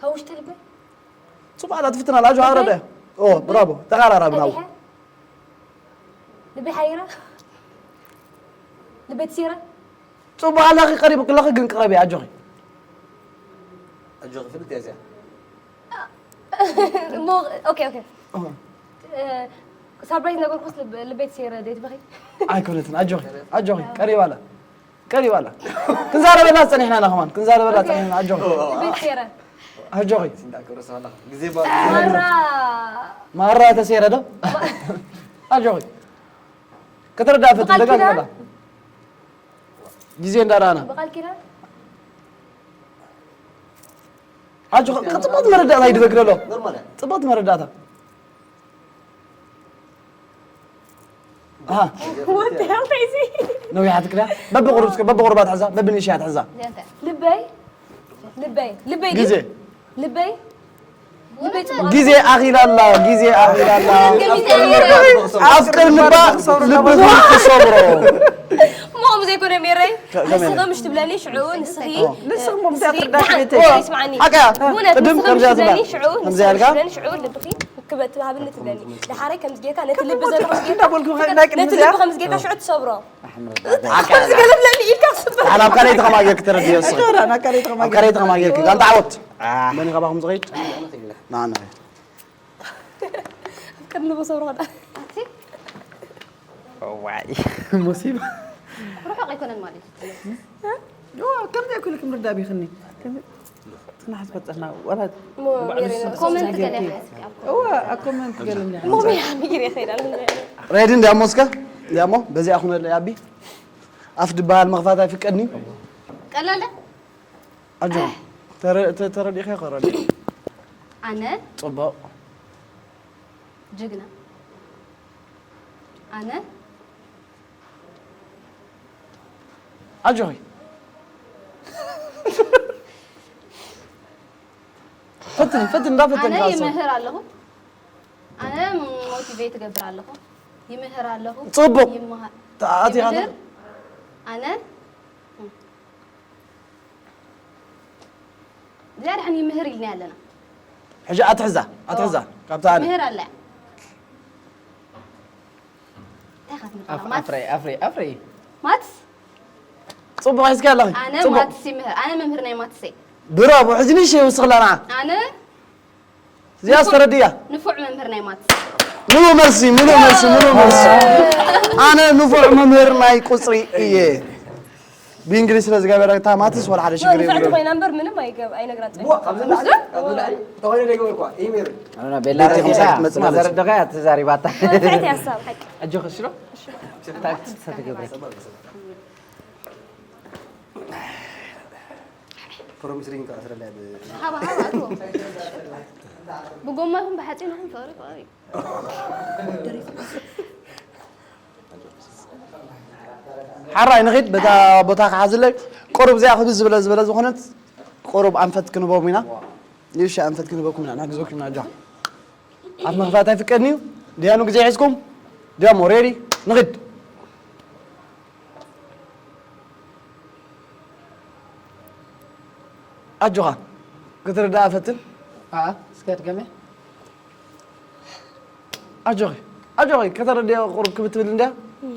ካብ ውሽጢ ልበይ። ጽቡቅ ኣላ ትፍትና ኣላ፣ ኣጆኻ ልበይ። ረዳይ። ኦ፣ ልበይ። ብራቮ። ተቓራራቢ ናው። ጠቢሐ። ልበይ ሓይራ። ልበይ ተሲራ። ጽቡቕ ኣለኺ፣ ቀሪቡ ክለኺ ግን ቅረቢ፣ ኣጆኺ። ኣጆኺ፣ ፍልጥ እያ እዚኣ። እሞ፣ ኦኬ፣ ኦኬ። እ፣ ሳርፕራይዝ ነገርኩስ ልብ-፣ ልበይ ተሰይረ፣ ደይ ትበኺ? ኣይኮነትን፣ ኣጆኺ፣ ኣጆኺ፣ ቀሪባ ኣላ፣ ቀሪባ ኣላ። ክንዛረበላ ጸኒሕና ኢና ከማን፣ ክንዛረበላ ኦኬ። ጸኒሕና፣ ኣጆኺ። ልበይ ተሰይረ። ኣጆኺ። ግዜ ባ-፣ ማራ። ማራ ተሰይረ ዶ? ኣጆኺ። ከተረዳእ ፈትን፣ ብቃል ደጋግመላ። ኪዳን? ግዜ እንዳረኣና። ብቃል ኪዳን? ኣጆኻ፣ ጽቡቕቲ መረዳእታ ይድበግለሎ። ኖርማል እያ። ጽቡቕቲ መረዳእታ። ኣሃ። What the hell is he? ነዊሓት ክዳ? በብቑሩብ እስከ፣ በብቑሩባ ትሕዛ፣ በብንእሽያ ትሕዛ። ልበይ፣ ልበይ፣ ልበይ ድዩ? ግዜ። ልበይ፣ ልበይ ጽቡቕ። ግዜ ኣኺላ ኣላ፣ ግዜ ኣኺላ ኣላ። ገሚተ እየ። ኣፍቅር ንባ ልብኹም ክሰብሮ። እሞ ከምኡ ዘይኮነ ሜረይ፣ ከ-፣ ከመይ? ንስኺ ምሽ ትብለኒ ሽዑ ንስኺ፣ ኦ። ንስኺ እሞ ንስኺ ምስያ ትርዳእ ደሓን፣ ቤተይ። ስማዕኒ። ሓቃ። እውነት፣ ቅድም ንስኺ ከምዚኣ ምሽ ትብላ። ትብለኒ ሽዑ ከምዚኣ ኢልካ? ሽዑ ልብኺ ክበትብ ሃብኒ ትብለኒ። ድሓረይ ከምዚ ጌርካ ነቲ ልቢ ዘሎ ከምዚ ጌርካ፣ እንዳበልኩ ከ-፣ ናይ ቅድሚ ነቲ እዚኣ? ልቢ ከምዚ ጌርካ ሽዑ ትሰብሮ። ኣሕምረት ከምዚ ገለብለኒ ኢልካ ትስብር። ኣነ ኣብ ካልኣይቲ ከማይ ጌርክ ተረድዮ እስኺ። ኣሕምረት፣ ኣብ ካልኣይቲ ከማይ ኣብ ካልኣይቲ ከማይ ጌርክ። ጋንታ ዓወት። መን እዩ ካባኹም ዝኸይድ? ንዓና። ኣብ ቅድሚ ልቦ ሰብሮ ከዳ። ኣቲ? ዋይ፣ ሙሲባ። ርሑቕ ኣይኮነን ማለት እዩ። እዋ፣ ከምዚ ኣይኮነ ክምርዳእ ቢኽኒ። ከምዚ ጽናሕ ዝበጸሕና፣ ወላ እሞ፣ ባዕሉ ሜሪ፣ ሰብ ኮመንት ሰብ ገለ ገለ። ሓዝኪ ኣብ እዋ፣ ኣብ ኮመንት ገለ እንዲያ። እሞ፣ ሜሪ፣ ሜሪ ይኸይዳል። ሬዲ እንዲያ እሞ፣ እስከ፣ እንዲያ እሞ፣ በዚኣ ኩነለይ ኣቢ። ኣፍ ድበሃል ምኽፋት ኣይፍቀድኒ። ቀላል ዳ? ኣጆ፣ ተረ-፣ ተ-፣ ተረዲእኻ ይኸረል። ኣነ ጽቡቕ። ጅግና። ኣነ ኣጆኺ። ፈትን፣ ፈትን፣ እንዳፈተንካ ኣነ ኣስብ። ይምህር ኣለኹ። ኣነ ሞቲቬት እገብር ኣለኹ። ይምህር ኣለኹ። ጽቡቕ። ይመሃ-፣ ተኣቲኻ ይምህር። ኣለኹ። ኣነ እዚኣ ደሓን ይምህር ኢልና ኣለና። ሕጂ ኣትሕዛ፣ ኣትሕዛ። ኦ። ካብታ ኣነ። ምህር ኣለ። እንታይ ኢኻ ትምህር ኣፍ-፣ ኣለኻ? ማትስ? ኣፍረይ፣ ኣፍረይ፣ ኣፍረይ። ማትስ? ጽቡቕ ሒዝኪ ኣለኺ። ኣነ ጽቡቕ። ማትስ ይምህር። ኣነ መምህር ናይ ማትስ እየ። ብራቮ፣ ሕጂ ንእሽተይ ይውስኽላ ንዓ። ኣነ እዚኣስ ንፉዕ፣ ተረድያ። ንፉዕ መምህር ናይ ማትስ። ምሉእ መልሲ፣ ምሉእ መልሲ፣ ምሉእ መልሲ። ኣነ ንፉዕ መምህር ናይ ቁጽሪ እየ። ብእንግሊዝ ስለ ዝገበረ እታ ማትስ ወላ ሓደ ሽግር ንፉዕቲ የብሉን። ኮይና እምበር ምንም ኣይገብ-፣ ኣይነግራን ዋ፣ ኣብዚ ጸኒሑ። ላዕሊ፣ ኣብዚ ላዕሊ፣ ተኾይነ ደገመ እኳ፣ ይሄ ሜሪ። ኣነ ቤላ ቤት ረሲሳ፣ የምሳይ ትመጽእ ስለ ማለት እዩ። ዘረደኸ እያ ትዛሪባታ። ንፉዕቲ እያ ሳብ ሓቂ። ኣጆኺ ሽሮ? ታክቲክ ተትገብሪ። ፕሮሚስ ሪንግ ተኣስረላ ብ-፣ ሃባ፣ ሃባ፣ እኮ። ብጎማ ይኹን ብሓፂን ይኹን ፍቕሪ ፍቕሪ እዩ። ሓራይ ንኺድ፣ በታ ቦታ ክሓዝለይ። ቁሩብ እዚኣ ክብዝ ዝበለ ዝበለ ዝኾነት ቁሩብ ኣንፈት ክንህቦም ኢና። ይሻ ኣንፈት ክንህበኩም ኢና፣ ንሕግዘኩም ኢና፣ ኣጆኻ። ኣፍ ምኽፋት ኣይፍቀድን እዩ። ዲያኑ ግዜ ሒዝኩም፣ ዲያሞ ሬዲ፣ ንኺድ። ኣጆኻ፣ ክትርዳኣ ፈትን። ኣኣ፣ እስከ ድገመ። ኣጆኺ፣ ኣጆኺ፣ ከተረድኦ ቁሩብ ክብድ ትብል እንድያ። እም፣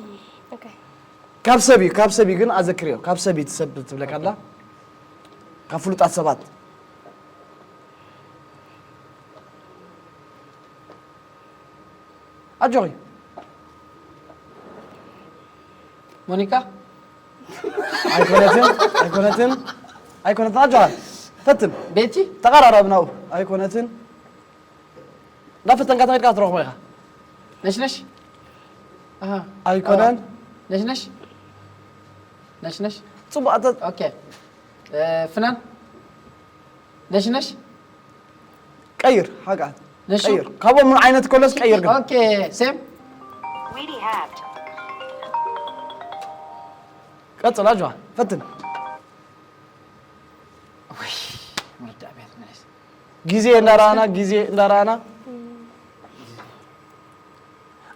ኦኬ። ካብ ሰብ እዩ፣ ካብ ሰብ እዩ ግን ኣዘክርዮ። ካብ ሰብ እዩ እቲ ሰብ ትብለካ ኣላ። ካብ ፍሉጣት ሰባት። ኣጆኺ። ሞኒካ ኣይኮነትን ኣይኮነትን ኣይኮነትን ኣጆኻ። ፈትን ቤቲ ተቐራረብ ናብኡ ኣይኮነትን። እንዳፈተንካ ተኸድካ ትረኽቦ ኢኻ። ነሽነሽ ኣሃ ኣይኮነን ነሽነሽ ነሽነሽ ጽቡቕ ኣተ ኦኬ እ፣ ፍናን ነሽነሽ ቀይር ሓቃ ነሹ ቀይር ካብኦም ምን ዓይነት ከሎስ ቀይር ግን ኦኬ ሴም Weedy hat. ቀጽል ኣጆኻ ፈትን። ወይ መርዳእ ቤት ነሽ ግዜ እንዳረኣና ግዜ እንዳረኣና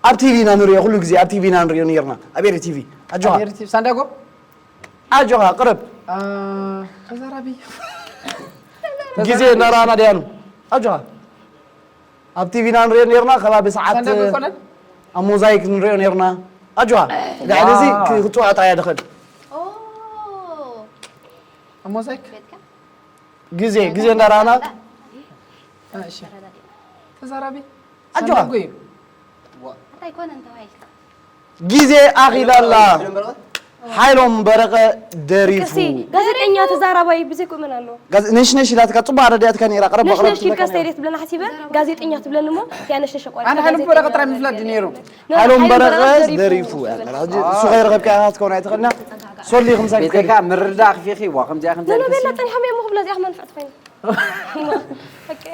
ኣብ ቲቪ ኢና ንሪኦ ኩሉ ግዜ ኣብ ቲቪ ኢና ንሪኦ ነርና ኣብ ኤሪ ቲቪ ኣጆኻ ሳንዳጎ ኣጆኻ ቅርብ ተዛራቢ ግዜ እንዳረኣና ድያኑ ኣጆኻ ኣብ ቲቪ ኢና ንሪኦ ነርና ከባቢ ሰዓት ሳንዳጎ ይኮነን ኣብ ሞዛይክ ንሪኦ ነርና ኣጆኻ ልዕሊ እዚ ክትፅዋዕ ጥራይ እያ ድኽእል Oh. ኣብ ሞዛይክ ቤትካ ግዜ ግዜ እንዳረኣና እሺ ተዛራቢ ኣጆኻ ሳንዳጎ እዩ እንታይ ኮነ እንተባሂልካ ግዜ ኣኺላላ ሓይሎም በረቐ ደሪፉ ቅርሲ ጋዜጠኛ ተዛራባይ ብዘይ ኮመን ኣሎ ጋዝ- ነሽ ነሽ ኢላትካ ፅቡቅ ኣረዳያትካ ነይራ ቀረብ ነሽ ቀረብ ነሽ ኢልካ ትብለካ ስታይ ደት ብለና ሓሲበ ጋዜጠኛ ትብለኒ እሞ እቲያ ነሽ ነሽ ኣቋሪፃ ኣነ ሓይሎም ጋዜጠኛ በረቐ ጥራይ ምፍላጥ ድዩ ነይሩ ኖ፣ ሓይሎም ሓይሎም በረቐ በረቐ ደሪፉ ደሪፉ ትብል። ያላ ሕጂ እሱ ከይረኸብካ ኢኻ ክትከውን ኣይትኽእልና ሶሊ ክምሳይ ቤተካ ምርዳእ ክፊኺ ዋ ከምዚኣ ከምዚኣ ኖ ኖ ኢልካ ቤላ ፀኒሖም እዮም ክብላ እዚኣ ክመንፍዕ ትኾይኑ ኦኬ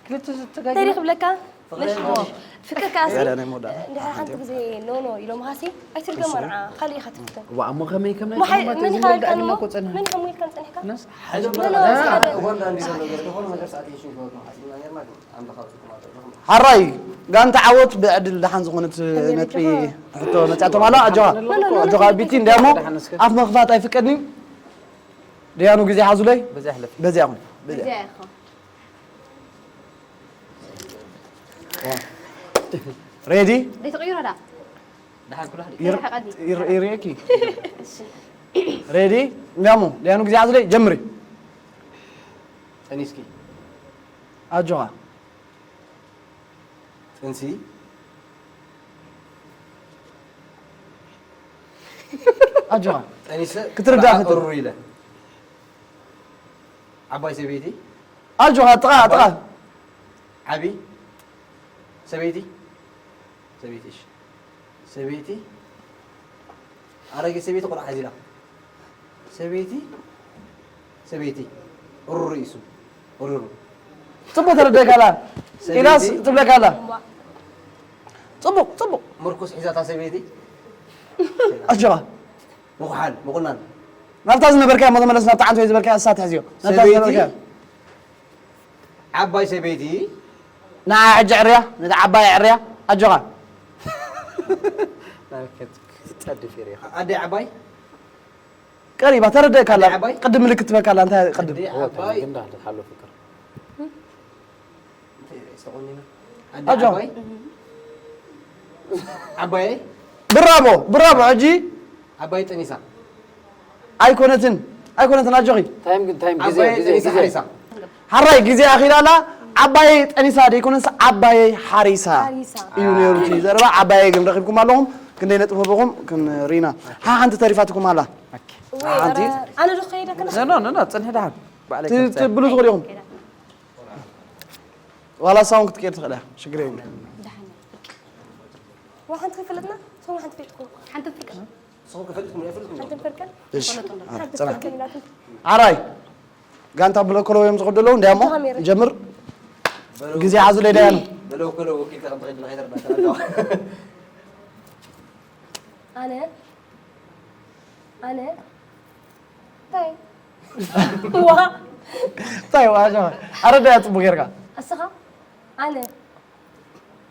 ክልተ ዝተጋገ እንታይ ክብለካ ፍቅርካ ያዳ ናይ መወዳእታ እንድሕር ሓንቲ ግዜ ኖ ኖ ኢሎም ሃሲ ኣይትርገማ ንዓ ካልእ ኢኻ ትፍትን ዋ እሞ ከመይ ከመይ መሓይ ከመይ ምን ዝብል ኢልካ ዳግም እሞ እኮ ጸኒሑ ምን ኢኻ ምን ኢልካ ጸኒሕካ ነስ ኖ ኖ ሓደ ኡጋንዳ እንዲዞ ነገር ዝኾነ ነገር ሰዓት ይሽን ክበልኩም ሓሲብና ነርና ግን ኣምላኽ ኣውፅእኩም ኣሎ ሓራይ ጋንታ ዓወት ብዕድል ደሓን ዝኾነት ነጥቢ ሕቶ መፅኣቶም ኣላ ኣጆኻ ኣጆኻ ቢቲ እንዲያሞ ኣፍ መኽፋት ኣይፍቀድኒ ደያኑ ግዜ ሓዙለይ በዚያ ሕለፍ በዚያ ኹን በዚያ እዚኣ ኢኻ ሬዲ ዘይትቕይሮ ዳ ደሓን ኩሉ ይርእየኪ ሬዲ እንዲያሞ ደያኑ ግዜ ሓዙለይ ጀምሪ ጠኒስኪ ኣጆኻ ጥንሲ ኣጆኻ ጠኒሰ ክትርዳእ ብኣ ፈትን። እሩ ኢለ ዓባይ ሰበይቲ ኣጆኻ ጥቓ ጥቓ ዓቢ ሰበይቲ ሰበይቲ እሺ ሰበይቲ ኣረጊት ሰበይቲ ቆልዓ ሓዚላ ሰበይቲ ሰበይቲ እሩ ርእሱ እሩሩ ፅቡቅ ተረዳእካ ኣላ ኢላስ ትብለካ ኣላ ፅቡቅ ፅቡቅ ምርኩስ ሒዛታ ሰበይቲ ኣጆኻ ምኩሓል ምቁናን ናብታ ዝነበርካያ እሞ ተመለስ ናብታ ዓንተ ዝበልካያ እሳ ትሕዝዮ ናብታ ሰበይቲ ዝነበርካያ ዓባይ ሰበይቲ ንዓ ሕጂ ዕርያ ነቲ ዓባይ ዕርያ ኣጆኻ ጸድፍ ይሪኻ ኣደ ዓባይ ቀሪባ ተረደእካ ኣላ ዓባይ? ቅድም ምልክት ትበካ ኣላ እንታይ ቅድም ኣደ ዓባይ ግን ዳሕል ሓሎ ፍቅር እንታይ ርእስ ተቆኒና ኣደ ኣጆ። ዓባይ ዓባይ ብራቦ ብራቦ ሕጂ ዓባይ ጠኒሳ ኣይኮነትን ኣይኮነትን ኣጆኺ ታይም ግን ታይም ግዜ ዓባይ ግዜ ጠኒሳ ግዜ ሓሪሳ ሓራይ ግዜ ኣኺላ ኣላ ዓባየይ ጠኒሳ ደይኮነስ ዓባየይ ሓሪሳ ሓሪሳ። እዩ ነይሩ እቲ ዘረባ ዓባየይ ግን ረኺብኩም ኣለኹም ክንደይ ነጥቢ ህበኹም ክንሪና ሓ ሓንቲ ተሪፋትኩም ኣላ ሓንቲ ኣነ ዶ ከይደ ከነ ኖ ኖ ኖ ጽንሒ ደሓን ባዕለይ ት- ትብሉ ትኽእሉ ኢኹም ዋላ ሳውን ክትቀይር ትኽእል እያ ሽግር የብሉ ወሓንቲ ከይፈለጥና ሰው ሓንቲ ከይጥኩ ሓንቲ ፍርቅን ንስኹም ከፈልጥኩም ኣይፈልጥኩም ሓንቲ ፍርቅን እሺ ሓንቲ ጽና ፍርቅን ኢላትም ዓራይ ጋንታ ብለኮሎ እዮም ዝኸዱ ኣለዉ እንዲያሞ ጃሚር። ጀምር ግዜ ሓዙ ለይ ዳያኑ በለው ከለው ወኪልካ ከም ትኸይድ ንኸይተርዳ ኣነ ኣነ እንታይ ዋ እንታይ ዋሻ ኣረዳያ ጽቡቅ ጌርካ እስኻ ኣነ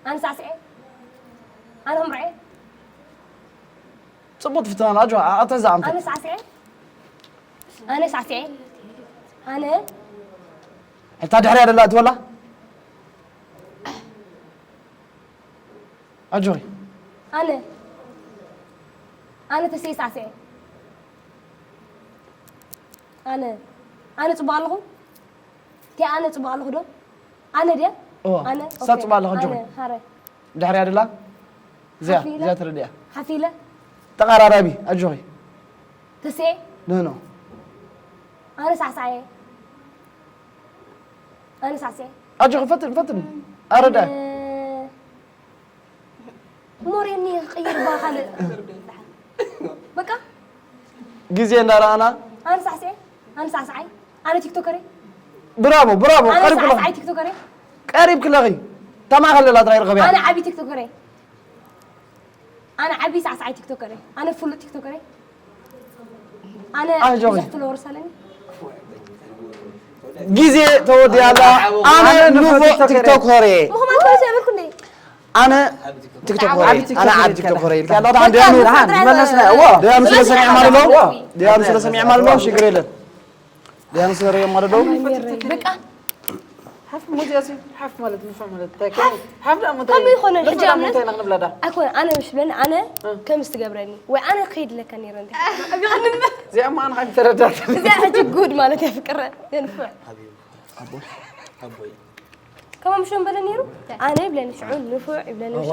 ኣነ ሳዕስዐ ኣነ ምርዐ ጽቡቅ ትፍትና ኣጆ ኣተ ዛምተ ኣነ ሳዕስዐ ኣነ ሳዕስዐ ኣነ ሕታ ድሕሪያ ደላ ትበላ ኣጆይ ኣነ ኣነ ተስየ ሳዕስዐ ኣነ ኣነ ጽቡቅ ኣለኹ ቲ ኣነ ጽቡቅ ኣለኹ ዶ ኣነ ድያ እዋ፣ ኣነ እሳ ጽቡቅ ኣለኹ፣ ኣጆ። ሃረ ድሕሪያ ደላ እዚኣ ሓፍ ኢለ? እዚኣ ትረድያ ሓፍ ኢለ ተቓራራቢ ኣጆኺ ተስኤ ኖ ኖ ኣነ ሳዕሳዕ እየ ኣነ ሳዕሳዕ እየ ኣጆኺ ፈትን ፈትን ኣረዳ እ፣ ሞሬኒ ክቅይር ባ ካልእ በቃ ግዜ እንዳረኣና ኣነ ሳዕሳዕ እየ ኣነ ሳዕሳዓይ ኣነ ቲክቶከር እየ ብራቮ ብራቮ ኣነ ቀሪብ ክለኺ ሳዕሳዓይ ቲክቶከር እየ ቀሪብ ክለኺ ተማኸለላ ጥራይ ርኸብያ ኣነ ዓቢ ቲክቶከር እየ ኣነ ዓቢ ሳዕሳዓይ ቲክቶከር እየ ኣነ ፍሉጥ ቲክቶከር እየ ኣነ ኣጆኺ። ብዙሕ ፎሎወርስ ኣለኒ ግዜ ተወዲኣ ኣላ ኣነ ንፉዕ ቲክቶከር እየ ምኹማን ኮነ ዘበልኩ እንደ ኣነ ቲክቶከር እየ ኣነ ዓቢ ቲክቶከር እየ ኢልካ ኣለኻ ደሃን ዝመለስና እዎ ደያኑ ስለ ሰሚዖም ኣሎ ደያኑ ስለ ሰሚዖም ኣሎ ሽግር የለን ደያኑ ስለ ሪኦም ኣሎ በቃ ሓፍ ሙዚያ ሲ ሓፍ ማለት ንፋ ማለት እንታይ ከ ሓፍ ደኣ ሙታይ ከምኡ ይኮነ ሕጂ ንፋ ኣብነት ሙታይ ንኽንብላ ዳ ኣይኮነ ኣነ ምሽ ብለኒ ኣነ ከምስ ትገብረኒ ወይ ኣነ ክኸይድ ለካ ነይረ እንታይ እዚኣ እማ ኣነ ካብ ተረዳት እዚኣ ሕጂ ጉድ ማለት የፍቅረ የንፍዕ ከማ ምሽ በለ ነይሩ ኣነ ይብለኒ ሽዑ ንፉዕ ይብለኒ ሸ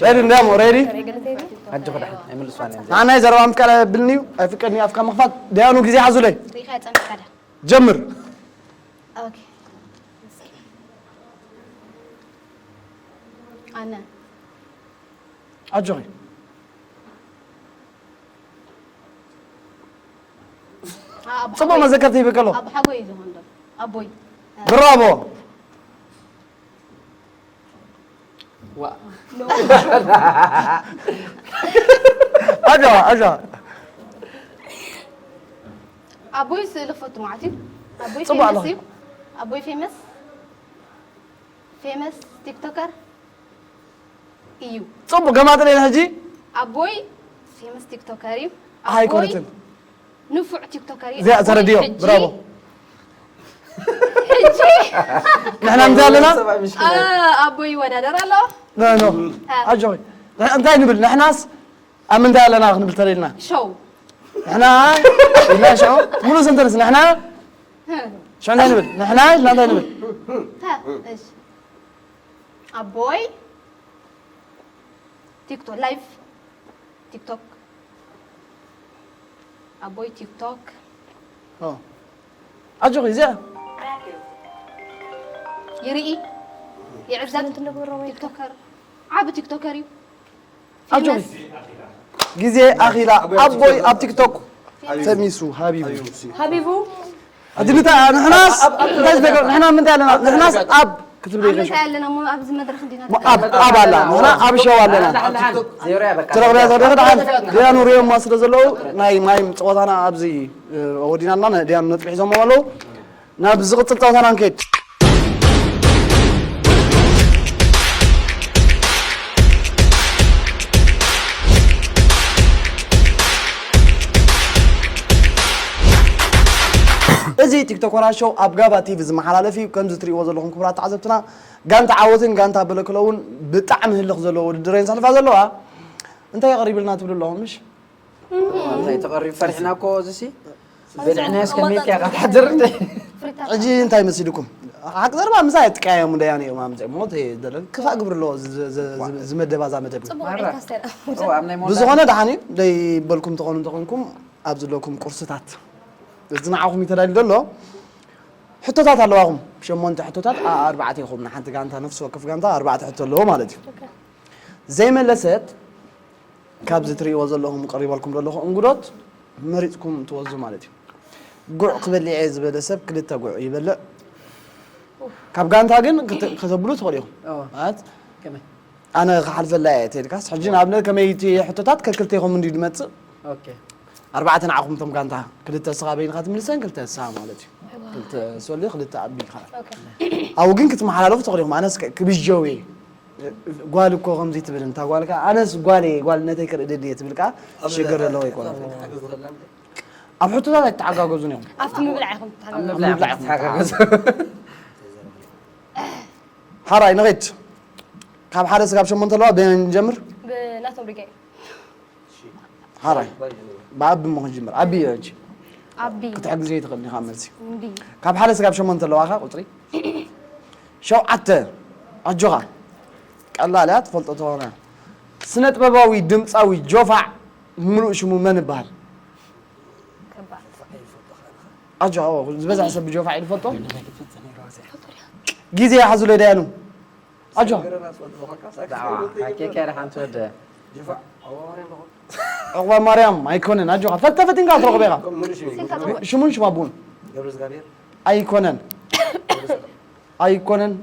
ሬዲ እንዳሞ ሬዲ ገለተይኒ ኣጆ ክዳ ኣይምልስዋን እዮም ንዓናይ ዘረባ ምፍቃድ ኣይብልን እዩ ኣይፍቀድን እዩ ኣፍካ ምኽፋት ደያኑ ግዜ ሓዙለይ ሪኢኻ ጸሚኻ ዳ ጀምር ኦኬ ኣነ ኣጆኺ ኣብ ጽቡቕ መዘከርቲ ይህበከ ኣሎ ኣብ ሓጎይ እዩ ዝኾን ዶ ኣቦይ ብራቮ ኣጆ ኣጆ ኣቦይ ስእሊ ክፈቱ ማለት እዩ ኣቦይ ጽቡቕ ፌመስ ኣለኹ። እዩ ኣቦይ ፌመስ ፌመስ ቲክቶከር እዩ ጽቡቕ ገማጥለና ሕጂ ኣቦይ ፌመስ ቲክቶከር እዩ ኣቦይ ኣይኮነትን ንፉዕ ቲክቶከር እዩ እዚኣ ተረድዮ ኣቦይ ሕጂ- ብራቮ ሕጂ ንሕና እንታይ ኣለና አ፣ ኣቦይ ይወዳደር ኣሎ ኖ ኖ ኣጆ እንታይ ንብል ንሕናስ ኣብ ምንታይ ኣለና ክንብል ተለልና ሸው ንሕና ኢልና ሽዑ ሙሉ ሰንተንስ ንሕና ሽዑ እንታይ ንብል ንሕና ኢልና እንታይ ንብል ታ፣ እሺ ኣቦይ ቲክቶክ ላይቭ ቲክቶክ ኣቦይ ቲክቶክ ኦ። ኣጆኺ እዚኣ ይርኢ ይዕዘብ ቲክቶከር ዓቢ ቲክቶከር እዩ ኣጆኺ ግዜ ኣኺላ ኣቦይ ኣብ ቲክቶክ ፈሚሱ ሃቢቡ ሃቢቡ ሕጂ ንታ ንሕናስ እንታይ ዝደገ ንሕና ምንታይ ኣለና ንሕናስ ኣብ ክትብል ኣብ ይኸሽ ምንታይ ኣለና እሞ ኣብዚ መድረክ እንዲና ኣብ ኣብ ኣላ ንሕና ኣብ ሸው ኣለና ዜሮ እያ በቃ ትረኽብያ ተደኺ ደሓን ዲያኑ ሪኦማ ስለ ዘለዉ ናይ ማይም ፀወታና ኣብዚ ወዲና ኣለና ዲያኑ ነጥቢ ሒዞሞ ኣለዉ ናብ ዝቕፅል ፀወታና ንከይድ እዚ ቲክቶክ ወራ ሾው ኣብ ጋባ ቲቪ ዝመሓላለፍ እዩ። ከምዚ ትሪእዎ ዘለኹም ክቡራት ተዓዘብትና ጋንታ ዓወትን ጋንታ በለክለውን ብጣዕሚ ህልኽ ዘለዎ ውድድር እየን ዘሕልፋ ዘለዋ። እንታይ ቀሪብልና ትብሉ ኣለኹም ምሽ? እንታይ ተቐሪቡ ፈሪሕና እኮ እዚ ሲ በልዕናዮ እስከ ሜትያ ካብ ሓድር እንደ ሕጂ እንታይ መሲልኩም? ሓቂ ዘረባ ምሳይ ኣይትቀያየሙ ደያኑ እዮም ኣምፅኦም ሞት ደለን ክፋእ ግብሪ ኣለዎ ዝ- ዝ- ዝ- ዝመደባ እዛ መደብ ጽቡቅ ዒልካ ስተር ኣብ ናይ ሞንዳ ብዝኾነ ደሓን እዩ ደይበልኩም ተኾኑ እንተኾንኩም ኣብ ዘለኩም ቁርስታት እዚ ንዓኹም እዩ ተዳልዩ ዘሎ ሕቶታት ኣለዋኹም ሸሞንተ ሕቶታት ኣ- ኣርባዕተ ኢኹም ንሓንቲ ጋንታ ነፍሲ ወከፍ ጋንታ ኣርባዕተ ሕቶ ኣለዎ ማለት እዩ ዘይመለሰት ካብዚ ትርእይዎ ዘለኹም ቀሪበልኩም ዘለኹ እንጉዶት መሪፅኩም ትወዙ ማለት እዩ ጉዕ ክበልዕ እየ ዝበለ ሰብ ክልተ ጉዕ ይበልዕ ካብ ጋንታ ግን ክተ- ከተብሉ ትኽእሉ ኢኹም ማለት ከመይ ኣነ ክሓልፈላ እየ ተልካስ ሕጂ ንኣብነት ከመይ እቲ ሕቶታት ከክልተ ኢኹም እንዲ ድመፅእ ኦኬ ኣርባዕተ ንዓኹም እቶም ጋንታ ክልተ ስኻ በይንኻ ትምልሰን ክልተ ስኻ ማለት እዩ ክልተ ሶሊ ክልተ ኣቢ ኢኻ ኣብኡ ግን ክትመሓላለፉ ትኽእሉ ኢኹም ኣነስ ክብጀው እየ ጓል እኮ ከምዚ ትብል እንታ ጓል ከዓ ኣነስ ጓል እየ ጓልነተይ ክርኢ ደሊ እየ ትብል ከዓ ሽግር ዘለዎ ኣይኮነን ኣብ ሕቶታት ኣይተሓጋገዙን እዮም ኣብቲ ምብላዕ ኢኹም ትሓጋገዙ ምብላዕ ኢኹም ተሓጋገዙ ሓራይ ንኸይድ ካብ ሓደ ስጋብ ሸሞንተ ኣለዋ በየን ንጀምር ብናቶም ሪጋ እዩ ሓራይ ብኣቢ እሞ ክንጅምር ኣቢ እዮ ሕጂ ኣቢ ክትሕግዘ ትኽእል ኢኻ መልሲ እንዲ ካብ ሓደ ስጋብ ሸሞንተ ኣለዋኻ ቁፅሪ ሸውዓተ ኣጆኻ ቀላል እያ፣ ትፈልጦ ተኾነ። ስነ ጥበባዊ ድምፃዊ ጆፋዕ ምሉእ ሽሙ መን ይበሃል? ኣጆኻ፣ ዝበዝሐ ሰብ ብጆፋዕ እዩ ዝፈልጦ። ግዜ ይሓዙለይ ዳያኑ። ኣጆኻ። ኬከ ሓንቲ ወደ ዕቑባ ማርያም ኣይኮነን። ኣጆኻ። ፈተ ፈቲንካ ትረኽቦ ኢኻ። ሽሙን ሽም ኣቦኡን። ኣይኮነን። ኣይኮነን።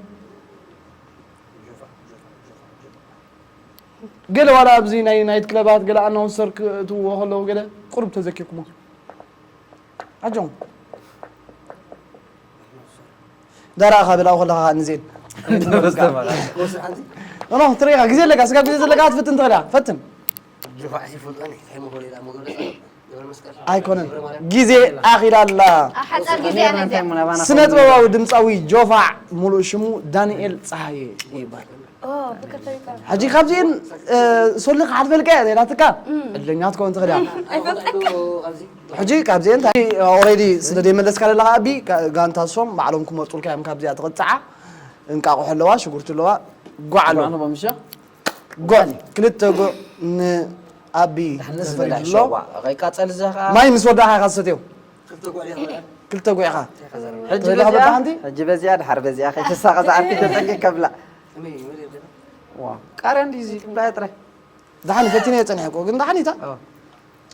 ገለ ዋላ ኣብዚ ናይ ናይት ክለባት ገለ ኣናውንሰር ክእትውዎ ከለዉ ገለ ቁሩብ ተዘኪርኩሞ። ኣጆም። ዳራ ካብ ብላው ከለኻ ንዜን። ኖ ትሪኻ ግዜ ኣለካ፣ ስጋብ ግዜ ዘለካ ክትፍትን ትኽእል ኢኻ። ፈትን። ኣይኮነን። ግዜ ኣኺላ ኣላ። ሓፃር ግዜ ኣነ እዚኣ ስነ ጥበባዊ ድምፃዊ ጆፋዕ ሙሉእ ሽሙ ዳንኤል ፀሃየ ይባል። ሕጂ ካብዚኤን ሶሊ ክሓልፈልካ እያ ዜናትካ ዕድለኛ ትከውን ትኽእል እያ። ሕጂ ካብዚኤን ኦሬዲ ስለ ደይመለስካ ዘለካ ኣቢ ጋንታ ሶም ባዕሎም ክመርጡልካ እዮም። ካብዚኣ ትቕፅዓ እንቃቑሖ ኣለዋ፣ ሽጉርቲ ኣለዋ፣ ጓዕ ኣለዋ። ጓዕ ክልተ ጉዕ ንኣቢ ተፈሊጥሎ። ቀይቃፀል ዘኻ ማይ ምስ ወዳእኻ ኢኻ ትሰትዮ። ክልተ ጉዕ ኢኻ ሕጂ ትበልዕ በዚኣ በታ ሓንቲ? ሕጂ በዚኣ ድሓር በዚኣ ከይትሳቐ ዝዓርፊ ተጠንቂቅ ከብላ ቃርያ እንዲ እዚ ክብላ ጥራይ ደሓን ፈቲነ እየ ፀኒሐ እኮ ግን ደሓን ኢታ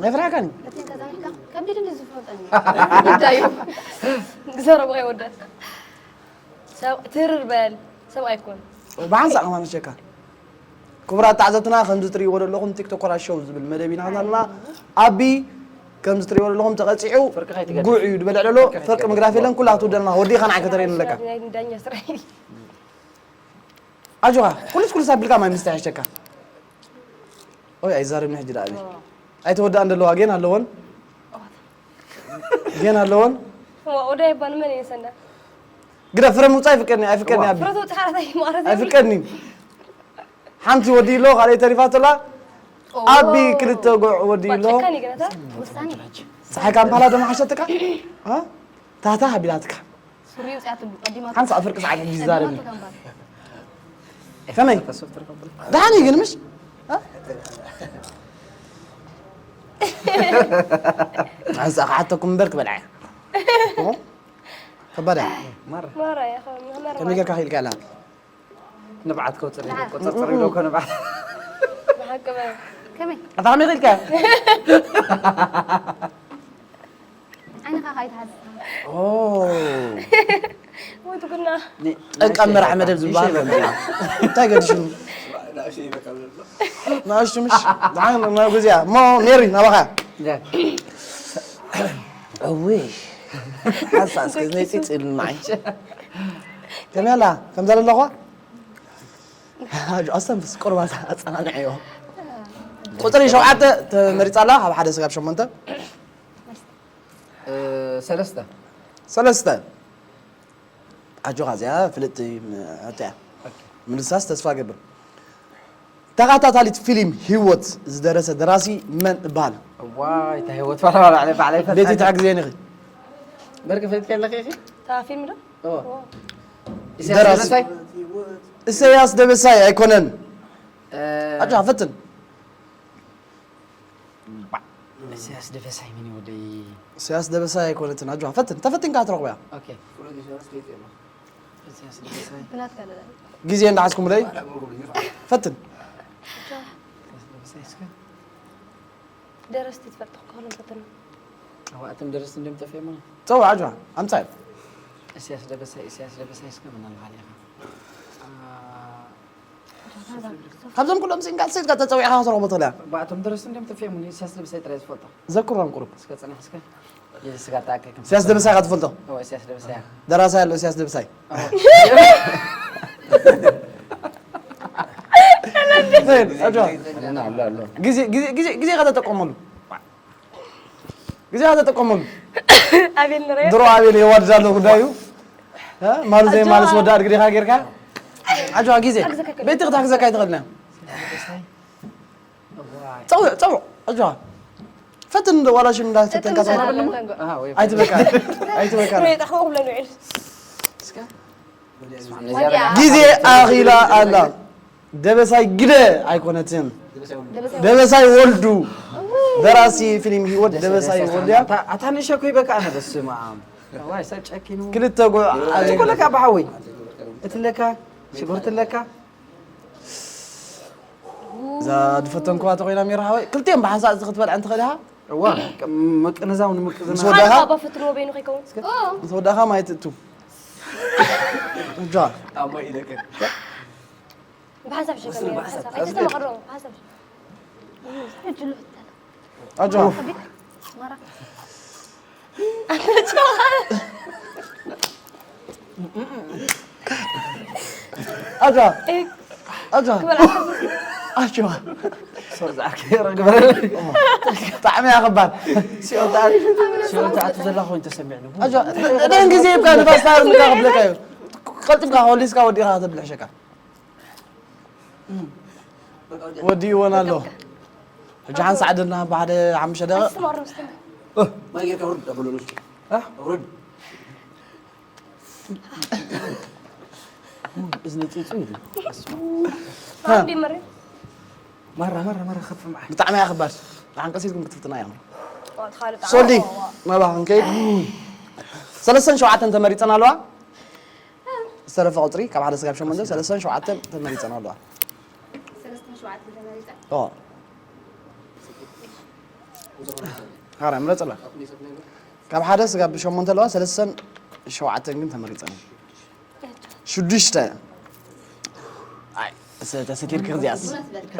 ኣይፍራሕካን እዩ። ከቢድ እንዲ ዝፈልጠኒ ጉዳዩ ክዘረቡ ከይወዳት ትርር በል ሰብኣይ ኮን ብሓንሳእ ከማን ሸካ ክቡራት ተዓዘብትና ከምዚ ትሪእዎ ዘለኹም ቲክቶከራት ሾው ዝብል መደብ ኢና ዘለና። ኣቢ ከምዚ ትሪእዎ ዘለኹም ተቐፂዑ ጉዕ እዩ ዝበልዕ ዘሎ። ፍርቂ ምግዳፍ የለን። ኩላ ክትውደልና ወዲኻ ንዓይ ከተርእየኒ ኣለካ። ናይ ዳኛ ስራሕ እዩ። ኣጆኻ ኩልስ ኩልስ ኣቢልካ ማይ ምስታይ ይሕሸካ። ኦይ ኣይዛረብኒ ሕጂ ደኣ ኣቢ ኣይተወዳእን ዘለዋ ጌን ኣለወን ጌን ኣለወን። ወደ ይባል መን ይሰንዳ ግዳ ፍረ ምውፃእ ኣይፍቀድኒ ኣይፍቀድኒ ኣቢ ፍረቶ ፃሓራታይ ማረት ኣይፍቀድኒ። ሓንቲ ወዲእሎ ካልኣይ ተሪፋቶ ኣላ። ኣቢ ክልተ ጉዕ ወዲእሎ። ጨካን ይግረታ ውሳኔ ፀሓይ ካምፓላ ደማ ሓሸትካ ታታ ሃቢላትካ ሱሪ ውፅኣትሉ ቀዲማ ሓንሳእ ፍርቂ ሰዓት ሕጂ ይዛረብ እዩ። ከመይ ደሓን እዩ ግን ምሽ ሓንሳእ ክሓተኩም እምበር ክበልዓ እየ። ከባድ እያ። ማራ ኢኻ መምህር ከመይ ጌርካ ክኢልካ ኣላ ንብዓት ከውፅር ኢሉ ቁፅርፅር ኢሉ እኮ ንብዓት ብሓቂ በ ከመይ ኣታ ከመይ ክኢልካ ዓይንኻ ካይትሓዝ ወይ ትጉና ጠንቃ መራሕ መደብ ዝበሃል ከምዚ እዩ። እንታይ ገዲሹ ንኣሽቱ ምሽ ደሓን ናብ ግዜያ እሞ ሜሪ ናባኻ እውይ ሓንሳእ እስከ ነይ ፂፅ ኢሉና ዓይንሽ ከመይ ኣላ ከምዛ ዘለኹዋ ኣስተንፍስ ቁርባ ኣፀናንዐዮ ቁፅሪ ሸውዓተ ተመሪፃ ኣላ ካብ ሓደ ስጋብ ሸሞንተ ሰለስተ ሰለስተ ኣጆኻ እዚኣ ፍልጥቲ ሕቶ እያ ምልሳስ ተስፋ ገብር ተኻታታሊት ፊልም ህይወት ዝደረሰ ደራሲ መን እበሃል ዋይ እታ ህይወት ባዕላ ባዕላ ባዕላ ቤቲ ትሕግዜኒ ኢኺ በርቂ ፈልጥ ከለኺ ኢኺ እታ ፊልም ዶ እዎ ደራሲ። ኢሳያስ እሰያስ ደበሳይ ኣይኮነን ኣጆኻ ፈትን ኢሳያስ ደበሳይ ምን ወደይ እሰያስ ደበሳይ ኣይኮነትን ኣጆኻ ፈትን ተፈቲንካ ትረኽቦ እያ ኦኬ ኢሳያስ ደበሳይ ብናትካ ደላ ግዜ እንዳሓዝኩምለይ ፈትን ኢሳያስ ደበሳይ እስከ ደረስቲ ትፈልጥ ክኾኑ ፈተና እዋ እቶም ደረስቲ እንዲም ጠፊኦምና ፀውዕ ኣጆኻ ኣምፃእ ኢሳያስ ደበሳይ ኢሳያስ ደበሳይ እስከ ምን ኣለካ ኢኻ ካብዞም ኩሎም ስኢንካ ሰይድካ ተፀዊዕካ ክትረኽቦ ትኽእል እያ ባእቶም ደረስቲ እንዲም ጠፊኦምኒ ኢሳያስ ደበሳይ ጥራይ ዝፈልጦ ዘክሮም ቁሩብ እስከ ፅናሕ እስከ የስጋጣ ኣከክም እሰያስ ደበሳይ ኢኻ ትፈልጦ እዎ ኢሳያስ ደበሳይ ደራሲ ኣሎ እሰያስ ደበሳይ ግዜ ከተጠቀመሉ ግዜ ከተጠቀመሉ ኣቤል ንረ ድሮ ኣቤል የዋድድ ኣሎ ጉዳዩ ማሉ ዘይ ማለስ ወዳድ ግዴኻ ጌርካ ኣጆኻ ግዜ ቤት ክትሕግዘካ ኣይትኽእልና ፀውዕ ፀውዕ ኣጆኻ ፈትን ዋላ ሽም እንዳፈተንካ ኣይትበካ ኣይትበካ ግዜ ኣኺላ ኣላ ደበሳይ ግደ ኣይኮነትን። ደበሳይ ወልዱ፣ ደራሲ ፊልም ህይወት ደበሳይ ወልዱ እያ። ኣታ ንእሸ ኮይ በቃ ኣነ በስመ ኣብ ዋይ ሰብ ጨኪኑ ክልተ ጎ እቲ ኩለካ ብሓወይ እቲ ለካ ሽጉርቲ ለካ እዛ ዝፈተንኩዋ ተኮይና ሜራ ሓወይ ክልቲኦም ብሓንሳእ እዚ ክትበልዐ እንትኽእል ኢኻ እዋ ምቅንዛው ንምቅዝና ምስ ወዳኻ ኣባ ፍትንዎ በይኑ ከይከውን ምስ ወዳኻ ማይ ትእቱ እጃ ብሓንሳብ ሸከም ኣይተስተማቕሮ ብሓንሳብ ኣጃ ኣጃ ኣጃ ኣጃ ጣዕሚ ያኸባል ሲኦል ትኣቱ ዘላ ኮይኑ ተሰሚዕኒ ኣጃ ደን ግዜ ይብካ ንፋስ ታርምካ ክብለካ እዩ ቀልጥምካ ኮሊስካ ወዲኻ ከተብልሕ ሸካ ወዲእዎን ኣሎ ሕጂ ሓንሳዕ ደልና ብሓደ ሓሙሽተ ደቂቕ ኣይተስተማቕሮ ስተማ ማይ ጌርካ ውርድ ኣበሎ ንሱ ውርድ እዝኒ ፅፁ ኢሉ ሳንዲ መሪ ማራ ማራ ማራ ከፍ መዓል ብጣዕሚ እያ ክባድ ሓንቀሲትኩም ክትፍትና እዮም ተኻልጣ ሶልዲ ናባ ክንከይድ ሰለስተን ሸውዓተን ተመሪፀን ኣለዋ ዝተረፈ ቁፅሪ ካብ ሓደ ስጋብ ሸሞንተ ሰለስተን ሸውዓተን ተመሪፀን ኣለዋ ሰለስተን ሸውዓተን ተመሪፀን ኦ። ሓራ ምረፅላ ካብ ሓደ ስጋብ ሸሞንተ ኣለዋ ሰለስተን ሸውዓተን ግን ተመሪፀን ሽዱሽተ ኣይ፣ ሰ- ተሰቲርኪ ክዚኣስ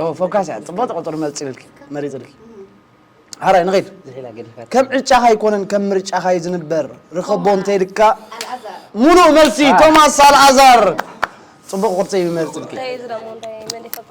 ኦ፣ ፎካስ እያ ፅቡቅ ቁፅሪ መሪፅልኪ መሪፅልኪ ሓራይ ንኸይድ ዝሒላ ገዲፋ ከም ዕጫኻ ኣይኮነን ከም ምርጫኻ እዩ ዝንበር ርኸቦ እንተይልካ ሙሉእ መልሲ ቶማስ ኣልኣዛር ፅቡቅ ቁርፂ እዩ መሪፅልኪ እንታይ እዩ ዝደሞ እንታይ መን ይፈልጣ